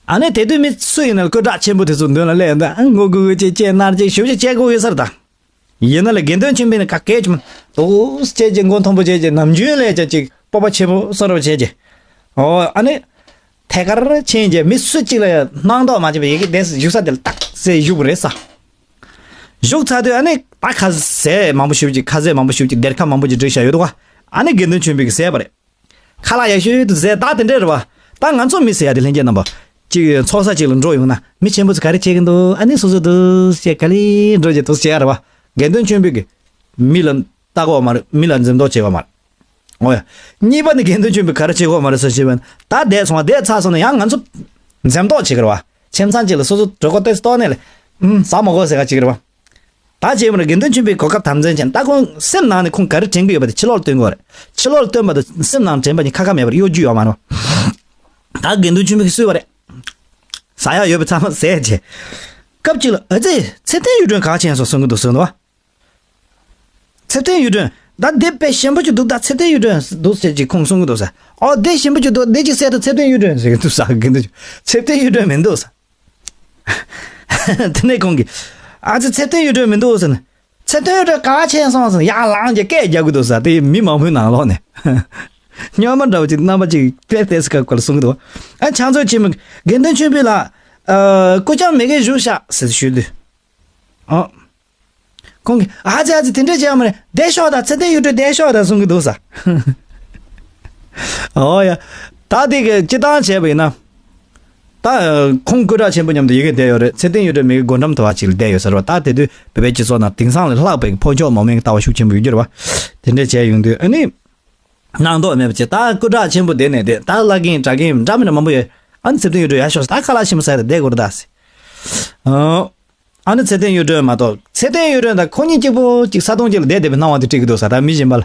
ཨ་ནི་དེ་དུས་མི་སུ་ཡིན་ན་སྐུ་དྲག་ཆེན་པོ་དེ་ཚོ་མདུན་ལ་སླེབས་ཡོང་དུས་ཨ་ངུ་གུ་གུ་བྱས་བྱས་ནར་བྱས་ཞུ་བྱས་བྱས་དགོས་ཡོད་ས་རེད་ད། ཡིན་ན་ལ་དགེ་འདུན་ཆོས་འཕེལ་ནི་ག་སྐད་ཅིག་མ་འདུག་བྱས་ཀྱི་མགོ་མཐོན་པོ་བྱས་ཀྱི་ནམ་རྒྱུན་ལས་ཀྱང་ཅིག་སྤོབས་པ་ཆེན་པོ་བཟོ་འདྲ་བྱས་ཀྱི། ཨོ་ཨ་ནི་ཐད་ཀར་ཕྱིན་རྗེས་མི་སུ་གཅིག་ལ་ཡང་སྣང་དོགས་མ་བྱས་པའི་ཡི་གེ་དེ་བཞུགས་ས་དེ་ལ་ཏག་སེ་བཞུགས་པ་རེད་ས། བཞུགས་ཚར་དུས་ཨ་ནི་ད་ཁ་ཟས་མང་པོ་ཞིག་ཅིག་ཁ་ཟས་མང་པོ་ཞིག་ཅིག་སྡེར་ཁ་མང་པོ་ཅིག་བསྒྲིགས་བཞག་ཡོད་འདུག་ག་ཨ་ནི་དགེ་འདུན་ཆོས་འཕེལ་གྱིས་བཟས་པ་རེད། ཁ་ལག་ཡག་ཤོས་དུ་བཟས་ད་དེ་འདྲས་རེད་བ། ད་ང་ཚོ་མི་ཟེར་ཡ་དེ་ལྷན་རྒྱས་རྣམ་པ། ཅིག་ཚོགས་ས་ཅིག་ལ་འགྲོ་ཡོང་ན་མི་ཆེན་པོ་ཚོ་ག་རེ་བྱེད་ཀྱི་འདུག་ཨ་ནི་སོ་སོ་འདུག་ཟེར་ག་ལེ་འགྲོ་རྒྱུ་འདུག་ཟེར་ཡ་རེད་བ། དགེ་འདུན་ཆོས་འཕེལ་གྱིས་མི་ལ་ལྟ་གོ་མ་རེད། མི་ལ་འཛེམ་དོགས་བྱེད་གོ་མ་རེད། འོ་ཡ། གཉིས་པ་ནི་དགེ་འདུན་ཆོས་འཕེལ་ག་རེ་བྱེད་གོ་མ་རེད་ཟེར་ཞེས་པ་ད་བསྡད་སོང་བ་བསྡད་ཚར་སོང་ན་ཡང་ང་ཚོ་འཛེམ་དོགས་བྱེད་ཀྱི་རེད་བ། ཁྱིམ་ཚང་གཅིག་ལ་སོ་སོ་གྲོད་ཁོག་ཏོག་ཙམ་ལྟོགས་ནས་ལ་ཨུམ་ཟ་མ་དགོས་ཟེར་ག་བྱེད་ཀྱི་རེད་བ། ད་བྱས་པ་ན་དགེ་འདུན་ཆོས་འཕེལ་གོ་སྐབས་དམ་འཛིན་བྱས་ད་ཁོང་སེམས་ནང་ནས་ཁོང་ག་རེ་དྲན་གྱི་ཡོད་པ་དེ་ཕྱི་ལོགས་ལ་སྟོན་དགོས་རེད། ཕྱི་ལོགས་ལ་སྟོན་པ་དང་སེམས་ནང་དྲན་པ་གཉིས་ཁ་ཁ་མེད་པར་གཡོ་སྒྱུ་ཡོད་མ་རེད། ད་དགེ་འདུན་ཆོས་འཕེལ་གྱིས་གསོལ་བ་རེད། ཟ་ཡག་ཡོད་པ་ཚང་མ་ཟས་བྱས། སྐབས་གཅིག་ལ་ཨ་ཙི་ཚེ་བརྟན་གཡུ་སྒྲོན་ག་བྱས་སོང་གསུང་གི་འདུག་གསུངས་འདུག་བ། ཚེ་བརྟན་གཡུ་སྒྲོན་ད་དེ་དཔེ་ཞིམ་པོ་ཅིག་འདུག་ད་ཚེ་བརྟན་གཡུ་སྒྲོན་འདུག་ཟེར་གྱིས་ཁོང་གསུང་གི་འདུག་ས། ཨོ་དེ་ཞིམ་པོ་ཅིག་འདུག་དེ་ཅིག་ཟས་དང་ཚེ་བརྟན་གཡུ་སྒྲོན་ཟེར་གྱི་འདུག་ས་གི་འདུག་ཚེ་བརྟན་གཡུ་སྒྲོན་མི་འདུག་ས། དེ་ནས་ཁོང་གིས་ཨ་ཙི་ཚེ་བརྟན་གཡུ་སྒྲོན་མི་འདུག་ཟེར་ན། ཚེ་བརྟན་གཡུ་སྒྲོན་ག་བ་ཆེན་སོང་ཟེར་ཡར་ལངས་ཀྱི་སྐད་རྒྱག་གི་འདུག་ས། དེ་མི་མང་པོའི་ནང་ལོགས་ནས་སྨྱོན་མ་འདྲ་བོ་ཅིག་རྣམ་པ་ཅིག་དཔེ་ལྟས་སི་ཀ་ཀ་ལ་གསུང་གི་འདུག་ཨ་ཕྱག་མཛོད་ཆེན་མོ་དགེ་འདུན་ཆོས་འཕེལ་ལགས་ཨ་སྐུ་ཅང་མེད་མཁན་བཞུགས་ཤག་ཟེར་ཞུས་དུས། ཨ། ཁོང་གིས་ཨ་ཙི་ཨ་ཙི་དེ་འདྲས་བྱས་ཡོད་མ་རེད། བསྡད་ཤོག་དང་ཚེ་བརྟན་གཡུ་སྒྲོན་བསྡད་ཤོག་དང་གསུང་གི་འདུག་ས། ཨོ་ཡ། ད་དེ་གི་སྤྱི་བཏང་བྱས་པ་ཡིན་ན། ད་ཁོང་སྐུ་དྲག་ཆེན་པོ་མཉམ་དུ་ཡི་གེ་བསྡད་ཡོད་རེད། ཚེ་བརྟན་གཡུ་སྒྲོན་མི་གི་སྒོ་འགྲམ་དུ་བ་ཅིག་ལ་བསྡད་ཡོད་ས་རེད་བ། ད་དེ་དུས་བོད་པའི་སྤྱི་ཚོགས་ནང་དེང་སང་ལས་ལྷག་པའི་ཕོ་མཆོག་མང་མོས་ཀྱི་ལྟ་བ་ཤུགས་ཆེན་པོ་ཡོད་རྒྱུ་རེད་བ། དེ་འདྲས་བྱས་ཡོང་དུས་ཨ་ནི། སྣང་དོགས་མེད་པ་བྱས་ད་སྐུ་དྲག་ཆེན་པོ་བསྡད་ནས་བསྡད་ད་བླ་རྒན་གྲྭ་རྒན་འདྲ་མི་འདྲ་མང་པོ་ཡོད། ཨ་ནི་ཚེ་བརྟན་གཡུ་སྒྲོན་ཡར་ཤོག་ད་ཁ་ལག་ཞིམ་པོ་ཟས་ད་བསྡད་དགོས་རེད་ད་ཟེར། ཨ་ནི་ཚེ་བརྟན་གཡུ་སྒྲོན་མ་གཏོགས་ཚེ་བརྟན་གཡུ་སྒྲོན་དང་ཁོ་གཉིས་གཅིག་པོ་གཅིག་ས་དོང་གཅིག་ལ་བསྡད་བསྡད་པའི་སྣང་བ་དེ་སྤྲད་ཀྱི་འདུག་ས། ད་མི་གཞན་པ་ལ།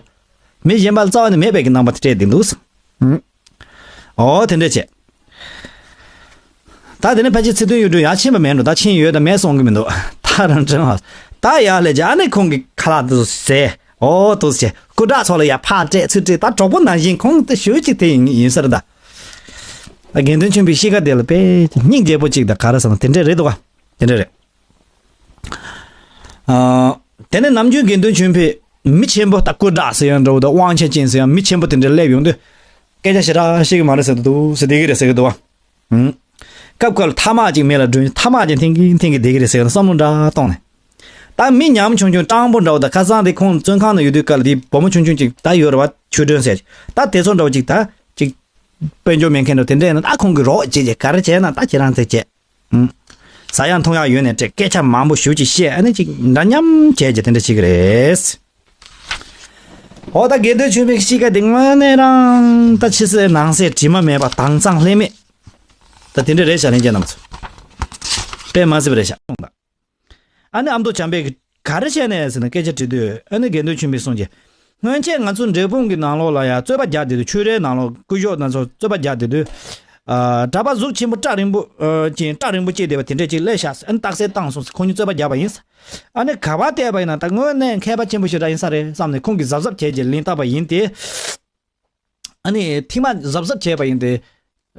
མི་གཞན་པ་ལ་རྩ་བ་ནས་མེད་པའི་གི་སྣང་བ་དེ་སྤྲད་བསྡད་འདུག་ས། ཨོ་དེ་འདྲས་བྱས། ད་དེ་ནས་ཕལ་ཆེར་ཚེ་བརྟན་གཡུ་སྒྲོན་ཡར་ཕྱིན་པ་མེད་འགྲོ། ད་ཕྱིན་ཡོད་ད་མེད་གསུང་གི་མི་འདུག་ད་རང་དྲན་བ། ད་ཡར་སླེབས་རྗེས་ཨ་ནི་ཁོང་གི་ཁ་ལག་དེ་ཚོ་ཟས། ཨོ་དེ་ཚོ་བྱས་སྐུ་དྲག་ཚོ་ལ་ཡར་ཕར་སྤྲད་ཚུར་སྤྲད་ད་གྲོགས་པོ་ནང་བཞིན་ཁོང་དེ་ཞུ་གཅིག་དེ་ཡིན་ཡིན་ས་རེད་ད། དགེ་འདུན་ཆོས་འཕེལ་གཤིས་ཀ་དེ་ལ་དཔེ་སྙིང་རྗེ་པོ་གཅིག་དང་ག་རེ་ཟེར་ན་དེ་འདྲས་རེད་འདུག་ག་དེ་འདྲས་རེད། ཨ། དེ་ནས་ནམ་རྒྱུན་དགེ་འདུན་ཆོས་འཕེལ་མི་ཆེན་པོ་ད་སྐུ་དྲག་ཟེར་ཡང་འདྲ་བོ་དང་དབང་ཆ་ཅན་ཟེར་ཡང་མི་ཆེན་པོ་དེ་འདྲ་སླེབས་ཡོང་དུས་སྐད་ཆ་ཞེ་དྲག་བཤད་ཀྱི་མ་རེད་ཟེར་གྱི་འདུག་ཟེར་བསྡད་ཀྱི་རེད་ཟེར་གྱི་འདུག་བ། ཨུམ། སྐབས་འགའ་ལ་ཐ་མག་ཅིག་མེད་ལ་སྒྲོན་ཐ་མག་ཅིག་འཐེན་གྱིན་འཐེན་གྱིན་བསྡད་ཀྱི་རེད་ཟེར་ཡང་བསམ་བློ་འདྲ་གཏོང་ནས། ད་མི་ཉམ་ཆུང་ཆུང་སྤྲང་པོ་འདྲ་བོ་དང་ཁ་སང་དེ་ཁོང་བཙོན་ཁང་ནང་ཡོད་དུས་སྐབས་ལ་དེ་བུ་མོ་ཆུང་ཆུང་ཅིག་ད་ཡོད་རེད་བ་ཆོས་སྒྲོན་ཟེར་ཅིག་ད་དེ་ཚོ་འདྲ་བོ་ཅིག་ད་ཅིག་དཔལ་འབྱོར་མེད་མཁན་འདྲ་བོ་དེ་འདྲ་ཡིན་ན་ད་ཁོང་གིས་རོགས་བྱེད་ཅེས་ག་རེ་བྱས་ན་ད་ཁྱེད་རང་ཚོས་བྱེད། ཨུམ། ཟ་ཡག་འཐུང་ཡག་ཡོད་ནས་སྤྲད་སྐད་ཆ་མང་པོ་ཞུ་ཅིག་བཤད་ཨ་ནི་ཅིག་འདྲ་མཉམ་བྱས་ཀྱི་དེ་འདྲ་བྱེད་ཀྱི་རེད། འོ་ད་དགེ་འདུན་ཆོས་འཕེལ་གཤིས་ཀ་དེ་དངོས་གནས་རང་ད་ཕྱི་གསལ་ནང་གསལ་དྲི་མ་མེད་པ་དྭངས་གཙང་ལྷད་མེད། ད་དེ་འདྲ་རེད་ཤག་ལྷན་རྒྱས་རྣམས་ཚོ། དཔེ་མ་སྲིད་པ་རེད་ཤག་གསུངས་དང་། ཨ་ནི་ཨ་མདོ་བྱམས་པས་ག་རེ་བྱས་ནས་ཟེར་ན་སྐད་ཆ་དྲིས་དུས་ཨ་ནི་དགེ་འདུན་ཆོས་འཕེལ་གསུངས་ཀྱི། སྔོན་ཆད་ང་ཚོ་འབྲས་སྤུངས་ཀྱི་ནང་ལོགས་ལ་ཡང་རྩོད་པ་རྒྱག་བསྡད་དུས་ཆོས་རའི་ནང་ལོགས་སྐུ་ཞབས་ང་ཚོ་རྩོད་པ་རྒྱག་བསྡད་དུས། ཨ་གྲྭ་པ་གཟུགས་ཆེན་པོ་སྐྲ་རིང་པོ་ཨ་ཅན་སྐྲ་རིང་པོ་སྐྱེས་བསྡད་པ་དེ་འདྲས་ཅིག་སླེབས་ཤག་ཟེར་ཨ་ནི་རྟགས་གསལ་བཏང་སོང་ཟེར་ཁོང་གཉིས་རྩོད་པ་རྒྱག་པ་ཡིན་ཟེར། ཨ་ནི་ག་པར་བལྟས་པ་ཡིན་ན་ད་དངོས་གནས་མཁས་པ་ཆེན་པོ་ཞེ་དྲག་ཡིན་ས་རེད་བསམ་ནས་ཁོང་གིས་གཟབ་གཟབ་བྱས་རྗེས་ལན་བཏབ་པ་ཡིན་ཏེ། ཨ་ནི་ཐེངས་མ་གཟབ་གཟབ་བྱས་པ་ཡིན་ཏེ།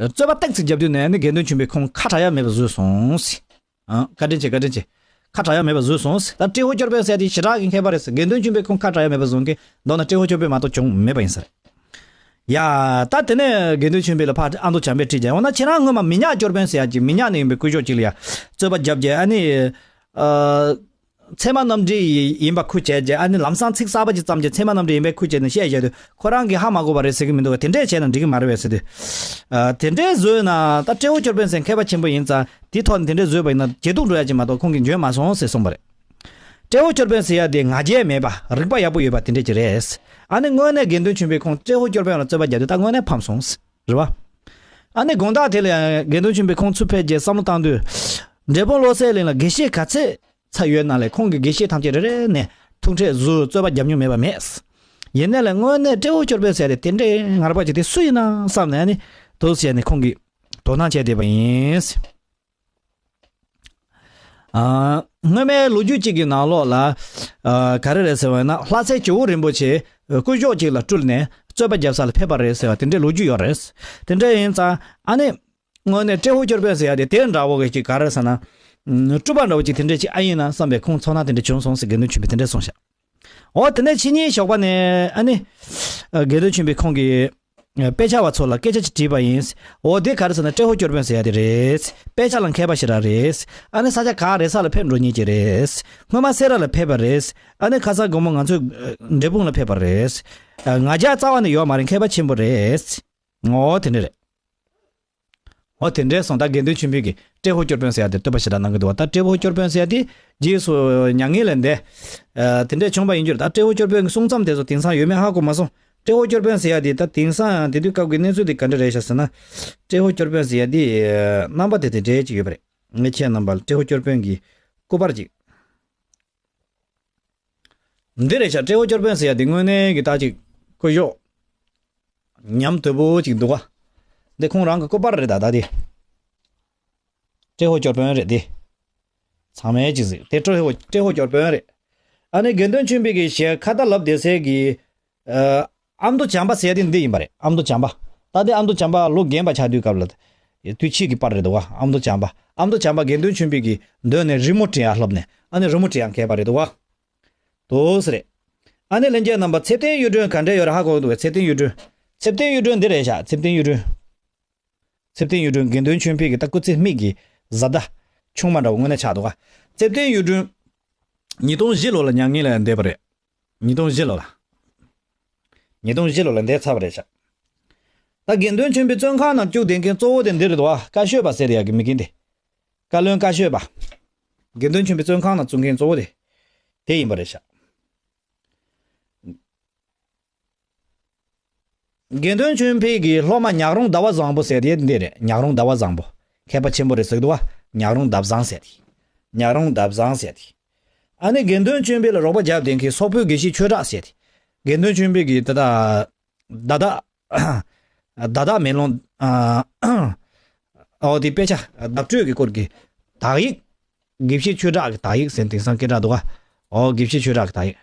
རྩོད་པ་ཏོག་ཙམ་བརྒྱབ་དུས་ནས་ཨ་ནི་དགེ་འདུན་ཆོས་འཕེལ་ཁོང་ཁ་གྲག་ཡ་མེད་པ་བཟོས་སོང་ཟེར། ཨ། བཀའ་དྲིན་ཆེ་བཀའ་དྲིན་ཆེ། ཁ་གྲག་ཡ་མེད་པ་བཟོས་སོང་ཟེར། ད་ཏྲེ་ཧོ་སྐྱོར་དཔོན་ཟེར་དེ་ཞེ་དྲག་གི་མཁས་པ་རེད་ཟེར། དགེ་འདུན་ཆོས་འཕེལ་ཁོང་ཁ་གྲག་ཡ་མེད་པ་བཟོ་མཁན་མདོར་ན་ཏྲེ་ཧོ་སྐྱོར་དཔོན་མ་གཏོགས་བྱུང་མེད་པ་ཡིན་ས་རེད། ཡ། ད་དེ་ནས་དགེ་འདུན་ཆོས་འཕེལ་ལ་ཕར་ཨ་མདོ་བྱམས་པས་དྲིས་ཀྱང་འོ་ན་ཁྱེད་རང་སྔོན་མ་མི་ཉག་སྐྱོར་དཔོན་ཟེར་ཡ་ཅིག་མི་ཉག་ནས་ཡིན་པའི་སྐུ་ཞབས་ཅིག་ལ་ཡ་རྩོད་པ་བརྒྱབ་རྗེས་ཨ་ནི། ཨ། ཚད་མ་རྣམ་འགྲེལ་ཡིན་པ་ཁུལ་བྱས་རྗེས་ཨ་ནི་ལམ་སང་ཚིག་གསར་པ་ཅིག་བརྩམས་རྗེས་ཚད་མ་རྣམ་འགྲེལ་ཡིན་པའི་ཁུལ་བྱས་ནས་བཤད་བཞག་དུས་ཁོ་རང་གིས་ཧ་མ་གོ་བ་རེད་ཟེར་གི་མི་འདུག་ག་དེ་འདྲས་བྱས་ན་འགྲིག་གི་མ་རེད་པས་ཟེར་དུས། ཨ། དེ་འདྲས་བཟོས་ན་ད་ཏྲེ་ཧོ་སྐྱོར་དཔོན་ཟེར་མཁས་པ་ཆེན་པོ་ཡིན་ཙང་དེའི་ཐོག་ནས་དེ་འདྲས་བཟོས་པ་ཡིན་ན་བརྗེད་ཐུབ་འགྲོ་ཡ་ཅིག་མ་གཏོགས་ཁོང་གིས་འཇོན་མ་སོང་ཟེར་གསུངས་པ་རེད། ཏྲེ་ཧོ་སྐྱོར་དཔོན་ཟེར་ཡ་དེ་ང་རྒྱལ་མེད་པ་རིག་པ་ཡག་པོ་ཡོད་པ་དེ་འདྲས་ཅིག་རེད། ཨ་ནི་དངོས་གནས་དགེ་འདུན་ཆོས་འཕེལ་ཁོང་ཏྲེ་ཧོ་སྐྱོར་དཔོན་ལ་རྩོད་པ་རྒྱག་དུས་ད་དངོས་གནས་ཕམ་སོང་། རེད་བ། ཨ་ནི་དགོང་དག་དེ་ལ་ཡང་དགེ་འདུན་ཆོས་འཕེལ་ཁོང་ཚུར་ཕེབས་རྗེས་བསམ་བློ་བཏང་དུས། འབྲས་སྤུངས་བློ་གསལ་གླིང་ལ་དགེ་བཤེས་ག་ཚད་ཚར་ཡོད་ན་ལས་ཁོང་གི་དགེ་བཤེས་ཐམས་ཅད་རེ་རེ་ནས་ཐུག་འཕྲད་ཟུར་རྩོད་པ་རྒྱབ་མྱོང་མེད་པ་མེད། ཡིན་ནའི་ལས་དངོས་གནས་ཏྲེ་ཧོར་སྐྱོར་དཔོན་ཟེར་ཡ་དེ་དེ་འདྲའི་ངར་པ་ཅིག་དེ་སུ་ཡིན་ན་བསམ་ནས་ནི་དུ་བྱས་ནས་ཁོང་གིས་དོ་སྣང་བྱས་བསྡད་པ་ཡིན། ཨ། སྔོན་མའི་ལོ་རྒྱུས་གཅིག་གི་ནང་ལོགས་ལ། ཨ། ག་རེ་རེད་ཟེར་བ་ཡིན་ན་ལྷ་སའི་ཇོ་བོ་རིན་པོ་ཆེ་སྐུ་ཞབས་གཅིག་ལ་སྤྲུལ་ནས་རྩོད་པ་རྒྱབ་ས་ལ་ཕེབས་པ་རེད་ཟེར་བ་དེ་འདྲའི་ལོ་རྒྱུས་ཡོད་རེད། དེ་འདྲ་ཡིན་ཙང་ཨ་ནི། དངོས་གནས་ཏྲེ་ཧོར་སྐྱོར་དཔོན་ཟེར་ཡ་དེ་དེ་འདྲ་བོ་གི་ཅིག་ག་རེ་ཟེར་ན། སྤྲུལ་པ་འདྲ་བོ་ཅིག་དེ་འདྲ་ཅིག་ཨ་ཡིན་ན་བསམ་པའི་ཁོང་ཚོར་སྣང་དེ་འདྲ་བྱུང་སོང་ཟེར་དགེ་འདུན་ཆོས་འཕེལ་དེ་འདྲ་གསུངས་ཤག་འོ་དེ་ནས་ཕྱི་ཉིན་ཞོགས་པ་ནས་ཨ་ནི། དགེ་འདུན་ཆོས་འཕེལ་ཁོང་གིས། དཔེ་ཆ་བ་ཚོ་ལ་སྐད་ཆ་ཅིག་དྲིས་པ་ཡིན། འོ་དེ་ག་རེ་ཟེར་ན་ཏྲེ་ཧོར་སྐྱོར་དཔོན་ཟེར་ཡ་དེ་རེད། དཔེ་ཆ་ལ་མཁས་པ་ཞེ་དྲག་རེད། ཨ་ནི་ས་ཆ་ག་རེ་ས་ལ་ཕེབས་འགྲོ་མཁན་ཅིག་རེད། སྔོན་མ་སེ་ར་ལ་ཕེབས་པ་རེད། ཨ་ནི་ཁ་སང་དགོང་མོ་ང་ཚོས་འབྲས་སྤུངས་ལ་ཕེབས་པ་རེད། ང་རྒྱལ་རྩ་བ་ནས་ཡོད་མ་རེད། མཁས་པ་ཆེན་པོ་རེད། འོ་དེ་འདྲ་རེད། འོ་དེ་འདྲས་སོང་། ད་དགེ་འདུན་ཆོས་འཕེལ་གྱིས་ཏྲེ་ཧོར་སྐྱོར་དཔོན་ཟེར་ཡ་དེ་བསྟོད་པ་ཞེ་དྲག་གནང་གི་འདུག་བ། ད་ཏྲེ་ཧོར་སྐྱོར་དཔོན་ཟེར་ཡ་དེ་རྗེས་སུ་མྱ་ངན་ལས་འདས། ཨ། དེ་འདྲས་བྱུང་བ་ཡིན་རྒྱུ་རེད། ད་ཏྲེ་ཧོར་སྐྱོར་དཔོན་གྱི་གསུང་རྩོམ་དེ་ཚོ་དེང་སང་ཡོད་མེད་ཧ་གོ་མ་སོང་། ཏྲེ་ཧོར་སྐྱོར་དཔོན་ཟེར་ཡ་དེ་ད་དེང་སང་དེ་དུས་སྐབས་ཀྱི་གནས་ཚུལ་དེ་ག་འདྲ་རེད་ཤག་ཟེར་ན། ཏྲེ་ཧོར་སྐྱོར་དཔོན་ཟེར་ཡ་དེ་རྣམ་པ་དེ་དེ་འདྲས་ཅིག་ཡོད་པ་རེད། ངས་ཁྱེད་རྣམ་པ་ལ་ཏྲེ་ཧོར་སྐྱོར་དཔོན་གྱི་སྐུ་པར་ཅིག་འདི་རེད་ཤག་ཏྲེ་ཧོར་སྐྱོར་དཔོན་ཟེར་ཡ་འདི་དངོས་གནས་ཀྱི་ད་ཅིག་སྐུ་ཞབས་ཉམས་དོད་པོ་ཅིག་འདུག་ག་འདི་ཁོང་རང་གི་སྐུ་པར་རེད། ད་ད་འདི་ཏྲེ་ཧོར་སྐྱོར་དཔོན་རེད་འདི། ཚང་མས་ཅིག་གཟིགས། དེ་ཏྲེ་ཧོར་ཏྲེ་ཧོར་སྐྱོར་དཔོན་རེད། ཨ་ནི་དགེ་འདུན་ཆོས་འཕེལ་གྱི་ཞལ་ཁ་བརྡ་ལབ་བསྡད་སའི་གི། ཨ། ཨ་མདོ་བྱམས་པ་ཟེར་ཡ་དེ་འདི་ཡིན་པ་རེད། ཨ་མདོ་བྱམས་པ། ད་དེ་ཨ་མདོ་བྱམས་པ་ལོ་རྒན་པ་ཆགས་དུས་སྐབས་ལ། དུས་ཕྱིས་ཀྱི་པར་རེད་འདུག་ག་ཨ་མདོ་བྱམས་པ། ཨ་མདོ་བྱམས་པ་དགེ་འདུན་ཆོས་འཕེལ་གྱི་མདུན་ནས་རི་མོ་བྲིས་ཡ་ལྷབ་ནས་ཨ་ནི་རི་མོ་བྲིས་ཡ་མཁས་པ་རེད་འདུག་ག་དུས་རེད། ཨ་ནི་ལྷན་རྒྱས་རྣམ་པ་ཚེ་བརྟན་གཡུ་སྒྲོན་ག་འདྲས་ཡོད་རེད་ཧ་གོ་འདུག་གས། ཚེ་བརྟན་གཡུ་སྒྲོན། ཚེ་བརྟན་གཡུ་སྒྲོན་འདི་རེད་ཤག་ཚེ་བརྟན་གཡུ་སྒྲོན། ཚེ་བརྟན་གཡུ་སྒྲོན་དགེ་འདུན་ཆོས་འཕེལ་གྱི་ད་སྐུ་ཚེ་མིག་གི་བཟའ་ཟླ་ཆུང་མ་འདྲ་བོ་དངོས་གནས་ཆགས་འདུག་ག་ཚེ་བརྟན་གཡུ་སྒྲོན། ཉིས་སྟོང་བཞི་ལོ་ལ་མྱ་ངན་ལས་འདས་པ་རེད། ཉིས་སྟོང་བཞི་ལོ་ལ། ཉིས་སྟོང་བཞི་ལོ་ལ་འདས་ཚར་བ་རེད་ཤག་ད་དགེ་འདུན་ཆོས་འཕེལ་བཙོན་ཁང་ནང་བཅུག་བསྡད་མཁན་གཙོ་བོ་དེ་འདི་རེད་འདུག་ག་བཀའ་ཤོད་པ་ཟེར་ཡག་གི་མི་རྒན་དེ། བཀའ་བློན་བཀའ་ཤོད་པ། དགེ་འདུན་ཆོས་འཕེལ་བཙོན་ཁང་ནང་བཙུགས་མཁན་གཙོ་བོ་དེ། དེ་ཡིན་པ་རེད་ཤག་དགེ་འདུན་ཆོས་འཕེལ་གྱི་སློབ་མ་ཉག་རོང་ཟླ་བ་བཟང་པོ་ཟེར་དེ་འདི་རེད། ཉག་རོང་ཟླ་བ་བཟང་པོ། མཁས་པ་ཆེན་པོ་རེད་ཟེར་གི་འདུག་ག་ཉག་རོང་ཟླ་བཟང་ཟེར་དེ། ཉག་རོང་ཟླ་བཟང་ཟེར་དེ། ཨ་ནི་དགེ་འདུན་ཆོས་འཕེལ་ལ་རོགས་པ་རྒྱབ་བསྡད་མཁན་སོག་པོའི་དགེ་བཤེས་ཆོས་གྲགས་ཟེར་དེ། དགེ་འདུན་ཆོས་འཕེལ་གྱི་ད་ལྟ། ད་ལྟ། ད་ལྟ་མེ་ལོང་། ཨ། ཨོ་དེ་དཔེ་ཆ་བརྡ་སྤྲོད་ཀྱི་སྐོར་གྱི་དག་ཡིག་དགེ་བཤེས་ཆོས་གྲགས་ཀྱི་དག་ཡིག་ཟེར་དེང་སང་སྐད་གྲགས་འདུག་ག་ཨོ་དགེ་བཤེས་ཆོས་གྲགས་ཀྱི་དག་ཡིག་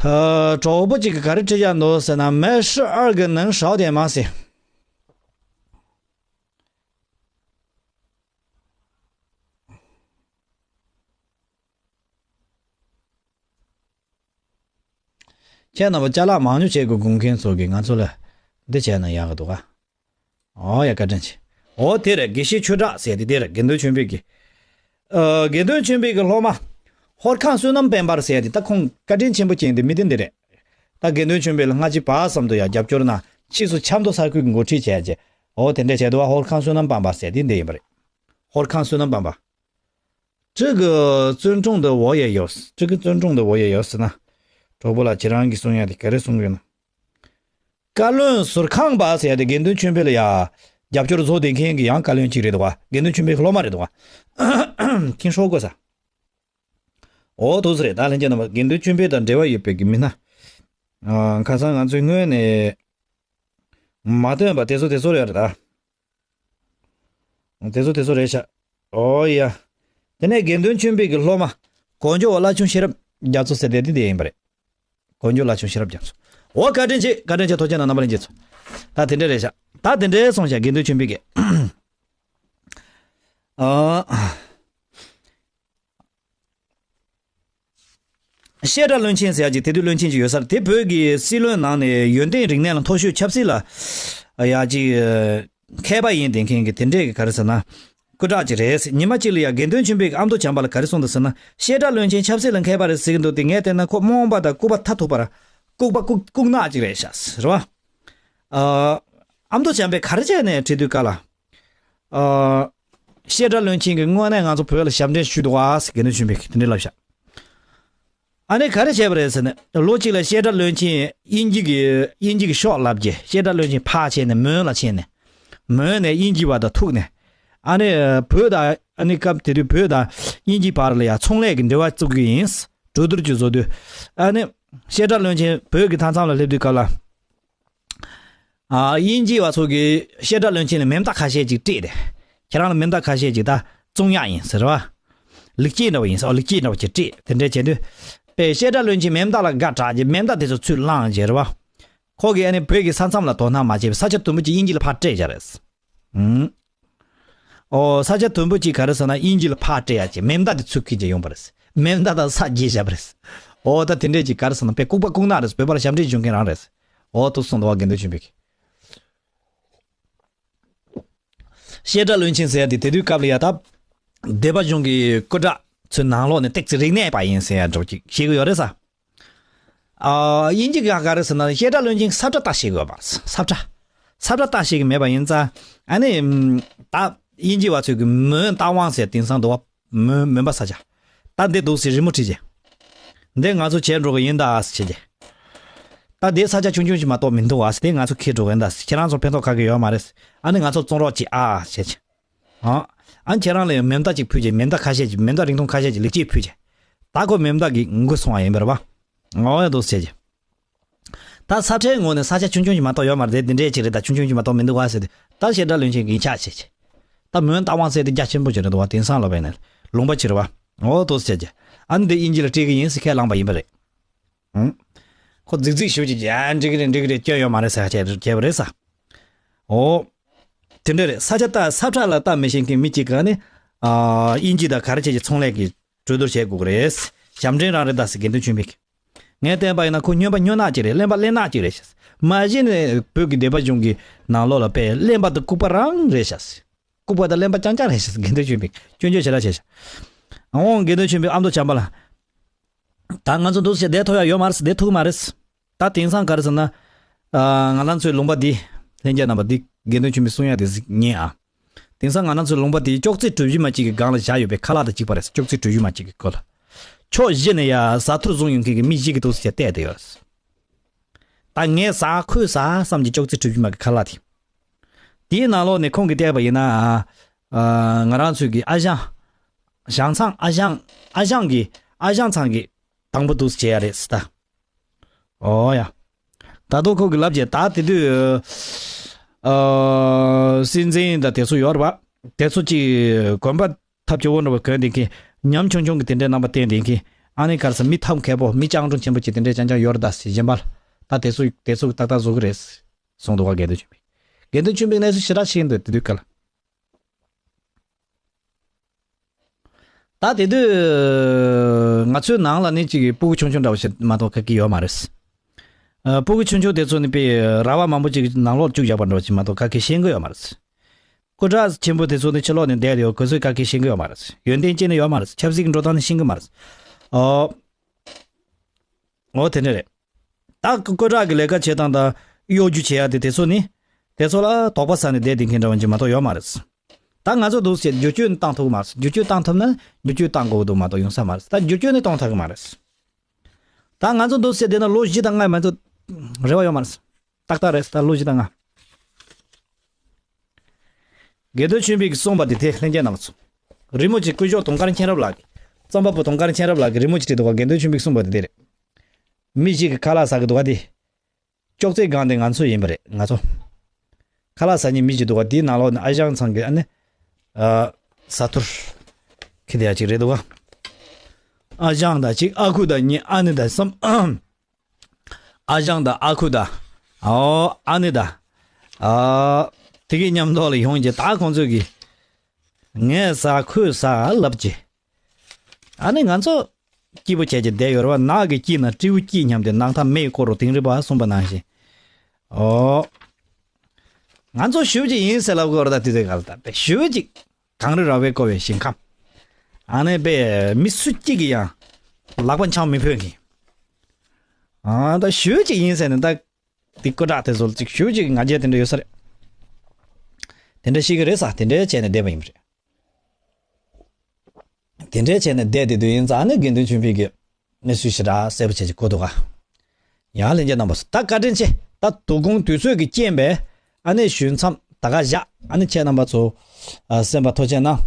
ཨ། གྲོགས་པོ་གཅིག་གིས་ག་རེ་བྲིས་བཞག་འདུག་ཟེར་ན། 没事二个能少点吗ཟེར། ཁྱེད་རྣམ་པ་ཅ་ལག་མང་ཉུང་བྱེད་དགོས་དགོངས་མཁན་ཚོ་གིས་ང་ཚོ་ལ་འདི་བྱས་ན་ཡག་གི་འདུག་ག་ཨོ་ཡ་བཀའ་དྲིན་ཆེ། ཨོ་དེ་རེད། དགེ་བཤེས་ཆོས་གྲགས་ཟེར་དེ་དེ་རེད། དགེ་འདུན་ཆོས་འཕེལ་གྱི། ཨ། དགེ་འདུན་ཆོས་འཕེལ་གྱི་སློབ་མ། ཧོར་ཁང་བསོད་ནམས་དཔལ་འབར་ཟེར་དེ་ད་ཁོང་བཀའ་དྲིན་ཆེན་པོ་ཅན་དེ་མི་དེ་འདི་རེད། ད་དགེ་འདུན་ཆོས་འཕེལ་ལ་སྔ་ཕྱི་བར་གསུམ་དུ་ཡང་རྒྱབ་སྐྱོར་གནང་། ཕྱིས་སུ་ཆབ་མདོ་ས་ཁུལ་གྱི་འགོ་ཁྲིད་བྱས་རྗེས། ཨོ་དེ་འདྲས་བྱས་འདུག་ག་ཧོར་ཁང་བསོད་ནམས་དཔལ་འབར་ཟེར་དེ་འདི་ཡིན་པ་རེད། ཧོར་ཁང་བསོད་ནམས་དཔལ་འབར། 这个尊重的我也有，这个尊重的我也有ཟེར་ན། གྲོགས་པོ་ལགས་ཁྱེད་རང་གིས་གསུང་ཡ་དེ་ག་རེ་གསུང་གི་ཡོད་ན། བཀའ་བློན་ཟུར་ཁང་པ་ཟེར་ཡ་དེ་དགེ་འདུན་ཆོས་འཕེལ་ལ་ཡ་རྒྱབ་སྐྱོར་བཟོ་བསྡད་མཁན་གྱི་ཡང་བཀའ་བློན་གཅིག་རེད་འདུག་ག་དགེ་འདུན་ཆོས་འཕེལ་གྱི་སློབ་མ་རེད་འདུག་ག་ཁྱེད་ཤོག་དགོས་ས། ཨོ་ཐུགས་སུ་རེད། ད་ལྷན་རྒྱས་རྣམ་པ་དགེ་འདུན་ཆོས་འཕེལ་དང་འབྲེལ་བ་ཡོད་པའི་གི་མི་སྣ། ཨ། ཁ་སང་ང་ཚོའི་སྔོན་ནས་མ་ཐོན་པ་དེ་ཚོ་དེ་ཚོ་རེད་ད། དེ་ཚོ་དེ་ཚོ་རེད་ཤག་ཨོ་ཡ། དེ་ནས་དགེ་འདུན་ཆོས་འཕེལ་གྱི་སློབ་མ། གོ་འཇོ་བ་བླ་ཆུང་ཤེས་རབ་རྒྱ་མཚོ་ཟེར་དེ་དེ་དེ་ཡིན་པ་རེད། གོ་འཇོ་བ་བླ་ཆུང་ཤེས་རབ་རྒྱ་མཚོ། ཨོ་བཀའ་དྲིན་ཆེ། བཀའ་དྲིན་ཆེ། ཐུགས་རྗེ་གནང་རྣམ་པ་ལྷན་རྒྱས་ཚོ། ད་དེ་འདྲ་རེད་ཤག་ད་དེ་འདྲ་སོང་ཤག་དགེ་འདུན་ཆོས་འཕེལ་གྱི། ཨ། བཤད་སྒྲ་བློན་ཆེན་ཟེར་ཡ་ཅིག་དེ་དུས་བློན་ཆེན་ཅིག་ཡོད་ས་རེད། དེ་བོད་ཀྱི་སྲིད་བློན་ནང་ནས་ཡོན་ཏན་རིག་གནས་ལ་མཐོ་ཤོས་ཆབ་སྲིད་ལ་ཡ་ཅིག་མཁས་པ་ཡིན་བསྡད་མཁན་གྱི་དེ་འདྲས་ཀྱི་ག་རེ་ཟེར་ན། སྐུ་དྲག་ཅིག་རེད། ཉི་མ་གཅིག་ལ་ཡ་དགེ་འདུན་ཆོས་འཕེལ་གྱིས་ཨ་མདོ་བྱམས་པ་ལ་ག་རེ་གསུངས་འདུག་ཟེར་ན། བཤད་སྒྲ་བློན་ཆེན་ཆབ་སྲིད་ལ་མཁས་པ་རེད་ཟེར་གྱི་འདུག་སྟེ། ངས་བལྟས་ན་ཁོ་རྨོངས་པ་དང་ལྐུགས་པ་མཐར་ཐུག་པར་ལྐུགས་པ་ལྐུགས་ལྐུགས་ནག་ཅིག་རེད་ཤག་རེད་བ། ཨ། ཨ་མདོ་བྱམས་པས་ག་རེ་བྱས་ནས་བྲིས་དུས་སྐབས་ལ། ཨ། བཤད་སྒྲ་བློན་ཆེན་གྱིས་དངོས་གནས་ང་ཚོ་བོད་ལ་ཞབས་འདྲེན་ཞུས་འདུག་ག་ཟེར་དགེ་འདུན་ཆོས་འཕེལ་གྱིས་དེ་འདྲ་ལབ་ཤག་ཨ་ནི་ག་རེ་བྱས་པ་རེད་ཟེར་ན། ལོ་གཅིག་ལ་བཤད་སྒྲ་བློན་ཆེན་དབྱིན་ཇི་གི་དབྱིན་ཇི་གི་ཤོག་ལབ་རྗེས། བཤད་སྒྲ་བློན་ཆེན་ཕར་ཕྱིན་ནས་མོན་ལ་ཕྱིན་ནས། མོན་ནས་དབྱིན་ཇི་བ་དང་ཐུག་ནས། ཨ་ནི་བོད་དང་ཨ་ནི་སྐབས་དེ་དུས་བོད་དང་དབྱིན་ཇིའི་བར་ལ་ཡང་ཚོང་ལས་ཀྱི་འབྲེལ་བ་བཙུགས་ཀྱི་ཡིན། གྲོས་བསྡུར་གྱི་བཟོ་དུས། ཨ་ནི་བཤད་གྲྭ་བློན་ཆེན་བོད་ཀྱི་མཐའ་མཚམས་ལ་སླེབས་དུས་སྐབས་ལ། ཨ། དབྱིན་ཇི་བ་ཚོ་གིས་བཤད་གྲྭ་བློན་ཆེན་ལ་མེ་མདའ་ཁ་ཤས་ཅིག་སྤྲད་དེ། ཁྱེད་རང་ལ་མེ་མདའ་ཁ་ཤས་ཅིག་ད་བཙོང་ཡག་ཡིན་ཟེར་བ། ལེགས་སྐྱེས་འདྲ་བ་ཡིན་ཟེར་བ། ལེགས་སྐྱེས་འདྲ་བ་ཅིག་སྤྲད་དེ་འདྲ་བྱས་དུས། པས་བཤད་གྲྭ་བློན་ཆེན་མེ་མདའ་ལ་དགའ་དྲགས་ཀྱི་མེ་མདའ་དེ་ཚོ་ཚུར་བླངས་བྱས་རེད་བ། ཁོ་གིས་ཨ་ནི་བོད་ཀྱི་ས་མཚམས་ལ་དོ་སྣང་མ་བྱས་པའི་ས་ཆ་དུམ་བུ་ཅིག་དབྱིན་ཇི་ལ་ཕར་སྤྲད་བཞག་རེད། ཨུམ། ཨོ། ས་ཆ་དུམ་བུ་ཅིག་ག་རེ་ཟེར་ན་དབྱིན་ཇི་ལ་ཕར་སྤྲད་ཡག་ཅིག་མེ་མདའ་དེ་ཚུར་འཁྱེར་གྱི་ཡོང་པ་རེད། མེ་མདའ་དང་ས་བརྗེས་བཞག་པ་རེད། ཨོ། ད་དེ་འདྲས་ཅིག་ག་རེ་ཟེར་ན་དཔེ་ལྐུགས་པ་ལྐུགས་ནག་རེད། བོད་པ་ལ་ཞབས་འདྲེན་ཞུ་མཁན་རང་རེད། ཨོ། དུ་སོང་དུ་བ་དགེ་འདུན་ཆོས་འཕེལ་གྱིས། བཤད་གྲྭ་བློན་ཆེན་ཟེར་ཡ་དེ་དེ་དུས་སྐབས་ལ་ཡ་ད། སྡེ་པ་གཞུང་གི་སྐུ་དྲག་ཚོའི་ནང་ལོགས་ནས་ཏོག་ཙམ་རིག་གནས་པ་ཡིན་ཟེར་ཡ་འདྲ་ཅིག་བཤད་གི་ཡོད་རེད་ས། ཨ། དབྱིན་ཇི་ག་ག་རེ་ཟེར་ན་བཤད་གྲྭ་བློན་ཆེན་ས་ཁྲ་ལྟ་ཤེས་དགོས་པ། ས་ཁྲ། ས་ཁྲ་ལྟ་ཤེས་ཀྱི་མེད་པ་ཡིན་ཙང་། ཨ་ནི། ད་དབྱིན་ཇི་བ་ཚོས་ཀྱི་མོན་རྟ་དབང་ཟེར་དེང་སང་འདུག་བ། མོན་མོན་པ་ས་ཆ། ད་འདི་འདུག་ཟེར་རི་མོ་བྲིས་རྗེས། འདི་ང་ཚོ་བྱས་འགྲོ་གི་ཡིན་ད་ཟེར་བྱས་རྗེས། ད་འདི་ས་ཆ་ཆུང་ཆུང་ཞིག་མ་གཏོགས་མི་འདུག་བ་ཟེར། དེ་ང་ཚོ་ཁྱེར་འགྲོ་གི་ཡིན་ད་ཟེར། ཁྱེད་རང་ཚོ་ཕན་ཐོགས་ག་གེ་ཡོད་མ་རེད་ཟེར། ཨ་ནི་ང་ཚོ་བཙོང་རོགས་གྱིས་ཨ་ཟེར་བྱས་རྗེས། ཨ། ཨ་ནི་ཁྱེད་རང་ལ་ཡང་མེ་མདའ་གཅིག་ཕུལ་རྗེས། མེ་མདའ་ཁ་ཤས་ཀྱི་མེ་མདའ་རིང་ཐུང་ཁ་ཤས་ཀྱི་ལེགས་སྐྱེས་ཕུལ་རྗེས། ད་ཁོ་མེ་མདའ་གི་མགོ་སོང་བ་ཡིན་པ་རེད་བ། ཨོ་ཡ་འདུག་ཟེར་བྱས་རྗེས། ད་ས་ཁྲའི་ངོས་ནས་ས་ཆ་ཆུང་ཆུང་ཞིག་མ་གཏོགས་ཡོད་མ་རེད། དེ་འདི་འདྲས་ཅིག་རེད། ད་ཆུང་ཆུང་ཞིག་མ་གཏོགས་མི་འདུག་བ་ཟེར་ཏེ། ད་བཤད་གྲྭ་བློན་ཆེན་གྱིས་ཆ་བྱས་བྱས། ད་མོན་རྟ་དབང་ཟེར་དེ་རྒྱ་ཆེན་པོ་ཅིག་རེད་འདུག་བ། དེང་སང་ལོ་བས་ནས་ལུང་པ་ཅིག་རེད་བ། ཨོ་འདུག་ཟེར་བྱས་རྗེས། ཨ་ནི་འདི་དབྱིན་ཇི་ལ་སྤྲད་གི་ཡིན་ཟེར་ཁས་བླངས་པ་ཡིན་པ་རེད། ཨང་། ཁོ་རྫིག་རྫིག་ཞུ་བྱས་རྗེས། ཨ། འགྲིག་གི་རེད། འགྲིག་གི་རེད། སྐྱོན་ཡོད་མ་རེད་ཟེར་བྱས་བྱས་པ་རེད་ས། ཨོ། དེ་འདྲ་རེད། ས་ཆ་ལྟ། ས་ཁྲ་ལ་ལྟ་མི་ཤེས་མཁན་མི་གཅིག་ག་ནི། ཨ། དབྱིན་ཇི་དང་ག་རེ་བྱས་ཀྱི་ཚོང་ལས་ཀྱི་གྲོས་བསྡུར་བྱེད་དགོས་ཀྱི་རེད། ཞབས་འདྲེན་རང་རེད་ད་ཟེར་དགེ་འདུན་ཆོས་འཕེལ་གྱིས། ངས་བསྟན་པ་ཡིན་ན་ཁོ་སྨྱོན་པ་སྨྱོ་ནག་ཅིག་རེད། གླེན་པ་གླེན་ནག་ཅིག་རེད་ཤག། མ་གཞི་ནས་བོད་ཀྱི་སྡེ་པ་གཞུང་གི་ནང་ལོགས་ལ་དཔེ་གླེན་པ་དང་ལྐུགས་པ་རང་རེད་ཤག། ལྐུགས་པ་དང་གླེན་པ་རྐྱང་རྐྱང་རེད་ཤག། དགེ་འདུན་ཆོས་འཕེལ་གྱིས་སྐྱོན་བརྗོད་ཞེ་དྲག་བྱས་ཤག། འོང་། དགེ་འདུན་ཆོས་འཕེལ་ཨ་མདོ་བྱམས་པ་ལགས། ད་ང་ཚོ་འདུག་སེ་བསྡད་ཐུབ་ཡ་ཡོད་མ་རེད། བསྡད་ཐུབ་ཀྱི་མ་རེད། ད་དེང་སང་ག་རེ་ཟེར་ན། ཨ། ང་རང་ཚོའི་ལུང་པ་འདི། ལྷན་རྒྱས་རྣམ་པ། འདི་དགེ་འདུན་ཆོས་འཕེལ་གསུང་ཡ་དེ་ཟིག་ཉན་ཨ། དེང་སང་ང་རང་ཚོའི་ལུང་པ་དེ་ཅོག་ཙེ་གྲུ་བཞི་མ་གཅིག་གི་སྒང་ལ་བཞག་ཡོད་པའི་ཁ་ལག་དང་གཅིག་པ་རེད། ཅོག་ཙེ་གྲུ་བཞི་མ་གཅིག་གི་སྐོར་ལ། ཕྱོགས་བཞི་ནས་ཡ་ཟ་ཐུར་བཟུང་ཡོང་མཁན་གྱི་མི་བཞི་གིས་འདུག་སེ་བལྟས་བསྡད་ཡོད། ད་ངས་ཟ་ཁོས་ཟ་བསམ་གྱི་ཅོག་ཙེ་གྲུ་བཞི་མ་གི་ཁ་ལག་དེ། དེའི་ནང་ལོགས་ནས་ཁོང་གིས་བལྟས་པ་ཡིན་ན། ཨ། ང་རང་ཚོའི་གི་ཨ་ཞང་། ཞང་ཚང་། ཨ་ཞང་། ཨ་ཞང་གི། ཨ་ཞང་ཚང་གི་དང་པོ་འདུག་སེ་བྱེད་ཡ་རེད་ཟེར་ད། ཨོ་ཡ། ད་དུང་ཁོ་གི་ལབ་བྱས། ད་དེ་དུས། ཨ། སྲིད་འཛིན་དང་དེ་ཚོ་ཡོད་རེད་པ། དེ་ཚོ་ཅིག་གོན་པ་ཐབས་སྐྱོ་བོ་འདྲ་བོ་གོན་བསྡད་མཁན། ཉམ་ཆུང་ཆུང་གི་དེ་འདྲའི་རྣམ་པ་བསྟན་བསྡད་མཁན། ཨ་ནི་ག་རེ་ཟེར། མི་ཐབས་མཁས་པོ། མི་སྤྱང་གྲུང་ཆེན་པོ་ཅིག་དེ་འདྲའི་རྐྱང་རྐྱང་ཡོད་རེད་ད་ཟེར། གཞན་པ་ལ་ད་དེ་ཚོ། དེ་ཚོ་ཏག་ཏག་བཟོ་གི་རེད་གསུངས་འདུག་བ། དགེ་འདུན་ཆོས་འཕེལ། དགེ་འདུན་ཆོས་འཕེལ་གནས་ཚུལ་ཞེ་དྲག་ཤེས་ཀྱི་འདུག་དེ་དུས་སྐབས་ལ། ད་དེ་དུས་ང་ཚོའི་ནང་ལ་ནི་ཅིག་སྤུ་གུ་ཆུང་ཆུང་འདྲ་བོ་ཞིག་མ་གཏོགས་ག་གི་ཡོད་མ་རེད། ཨ། སྤུ་གུ་ཆུང་ཆུང་དེ་ཚོ་ནི་དཔེ་ར་བ་མང་པོ་ཅིག་ནང་ལོགས་བཅུག་བཞག་པ་འདྲ་བོ་ཅིག་མ་གཏོགས་ག་གི་ཤེས་ཀྱི་ཡོད་མ་རེད། སྐུ་དྲག་ཆེན་པོ་དེ་ཚོ་ནི་ཕྱི་ལོགས་ནས་བསྡད་ཡོད། གོ་ཚོད་ག་གི་ཤེས་ཀྱི་ཡོད་མ་རེད། ཡོན་ཏན་ཅན་ནི་ཡོད་མ་རེད། ཆབ་སྲིད་ཀྱི་འགྲོ་སྟངས་ནི་ཤེས་ཀྱི་མ་རེད། ཨོ། ཨོ། དེ་འདྲ་རེད། ད་སྐུ་དྲག་གི་ལས་ཀ་བྱེད་སྟངས་དང་གཡོ་སྒྱུ་བྱེད་ཡ་དེ། དེ་ཚོ་ནི། དེ་ཚོ་ལ་དོགས་པ་ཟ་ནས་བསྡད་བསྡད་མཁན་འདྲ་བ་ཅིག་མ་གཏོགས་ཡོད་མ་རེད། ད་ང་ཚོ་འདུག་སེ་བསྒྱུར་བཅོས་ནི་བཏང་ཐུབ་ཀྱི་མ་རེད། བསྒྱུར་བཅོས་བཏང་ཐུབ་ན་བསྒྱུར་བཅོས་བཏང་དགོས་ཀྱི་འདུག་མ་གཏོགས་ཡོང་ས་མ་རེད། ད་བསྒྱུར་བཅོས་ནི་གཏོང་ཐུབ་ཀྱི་མ་རེད། ད་ང་ཚོ་འདུག་སེ་བསྡད་ན་ལོ་བཞི་དང་ལྔ་མ་གཏོགས་རེ་བ་ཡོད་མ་རེད། ཏག་ཏག་རེད། ད་ལོ་བཞི་དང་ལྔ། དགེ་འདུན་ཆོས་འཕེལ་གྱིས་གསུངས་པ་དེ། དེ་ལྷན་རྒྱས་རྣམ་པ་ཚོ། རི་མོ་ཅིག་སྐུ་ཞབས་དུང་དཀར་མཁྱེན་རབ་ལགས་ཀྱིས། རྩོམ་པ་པོ་དུང་དཀར་མཁྱེན་རབ་ལགས་ཀྱིས་རི་མོ་ཅིག་བྲིས་འདུག་བ། དགེ་འདུན་ཆོས་འཕེལ་གྱིས་གསུངས་པ་དེ་འདི་རེད། མི་ཞིག་གིས་ཁ་ལག་ཟ་གི་འདུག་བ། དེ། ཅོག་ཙེའི་སྒང་དེ་ང་ཚོ་ཡིན་པ་རེད། ང་ཚོ། ཁ་ལག་ཟ་མཁན་མི་ཞིག་འདུག་བ། དེའི་ནང་ལོགས་ནས་ཨ་ཞང་ཚང་གིས་ཨ་ནི། ཨ། ཟ་ཐུར། ཁྱེར་བསྡད་ཡ་ཅིག་རེད་འདུག་བ། ཨ་ཞང་དང་གཅིག་ཨ་ཁུ་དང་གཉིས། ཨ་ནེ་དང་གསུམ། ཨ་ཞང་དང་ཨ་ཁུ་དང་། ཨོ། ཨ་ནེ་དང་། ཨ། དེ་གི་མཉམ་དུ་ལ་ཡོང་རྗེས། ད་ཁོང་ཚོས་ཀྱིས། ངས་ཟ་ཁོས་ཟ་ལབ་རྗེས། ཨ་ནི་ང་ཚོ་སྐྱིད་པོ་བྱས་ཀྱི་བསྡད་ཡོད་རེད་བ། ནགས་ཀྱི་དཀྱིལ་ན་སྤྲེའུ་སྐྱིད་སྙམ་སྟེ། ནགས་མཐའ་མེ་ཡིས་བསྐོར་རོ་དིང་རི་བ་གསུངས་པ་ནང་བཞིན། ཨོ། ང་ཚོ་ཞེ་པོ་ཅིག་ཡིན་ཟེར་ལབ་དགོས་རེད། ད་དེ་དུས་སྐབས་ལ་ད་དཔེ་ཞེ་པོ་ཅིག་གངས་རི་ར་བས་བསྐོར་བའི་ཞིང་ཁམས། ཨ་ནི་དཔེ་མི་སུ་གཅིག་གིས་ཡང་ལག་པ་འཆང་མི་ཕོད་མཁན། ཨ། ད་ཞེ་པོ་ཅིག་ཡིན་ཟེར་ནས། ད་དེ་སྐུ་དྲག་དེ་ཚོ་ལ་ཅིག་ཞེ་པོ་ཅིག་ང་རྒྱལ་དེ་འདྲ་ཡོད་ས་རེད། དེ་འདྲ་ཤེས་ཀྱི་རེད་ས། དེ་འདྲ་བྱས་ནས་བསྡད་པ་ཡིན་པ་རེད། དེ་འདྲ་བྱས་ནས་བསྡད་དེ་དུས་ཡིན་ཙང་། ཨ་ནི་དགེ་འདུན་ཆོས་འཕེལ་གྱིས་གནས་ཚུལ་ཞེ་དྲག་གསལ་པོ་བྱས་ཀྱི་གོ་འདུག་ག། ཡང་ལྷན་རྒྱས་རྣམ་པ་ཚོ། ད་བཀའ་དྲིན་ཆེ། ད་དོ་དགོང་དུས་ཚོད་ཀྱི་རྐྱེན་པས་ཨ་ནི་ཞུ་མཚམས་ད་ག་བཞག། ཨ་ནི་ཁྱེད་རྣམ་པ་ཚོ། ཨ་གསན་པ་ཐུགས་རྗེ་གནང་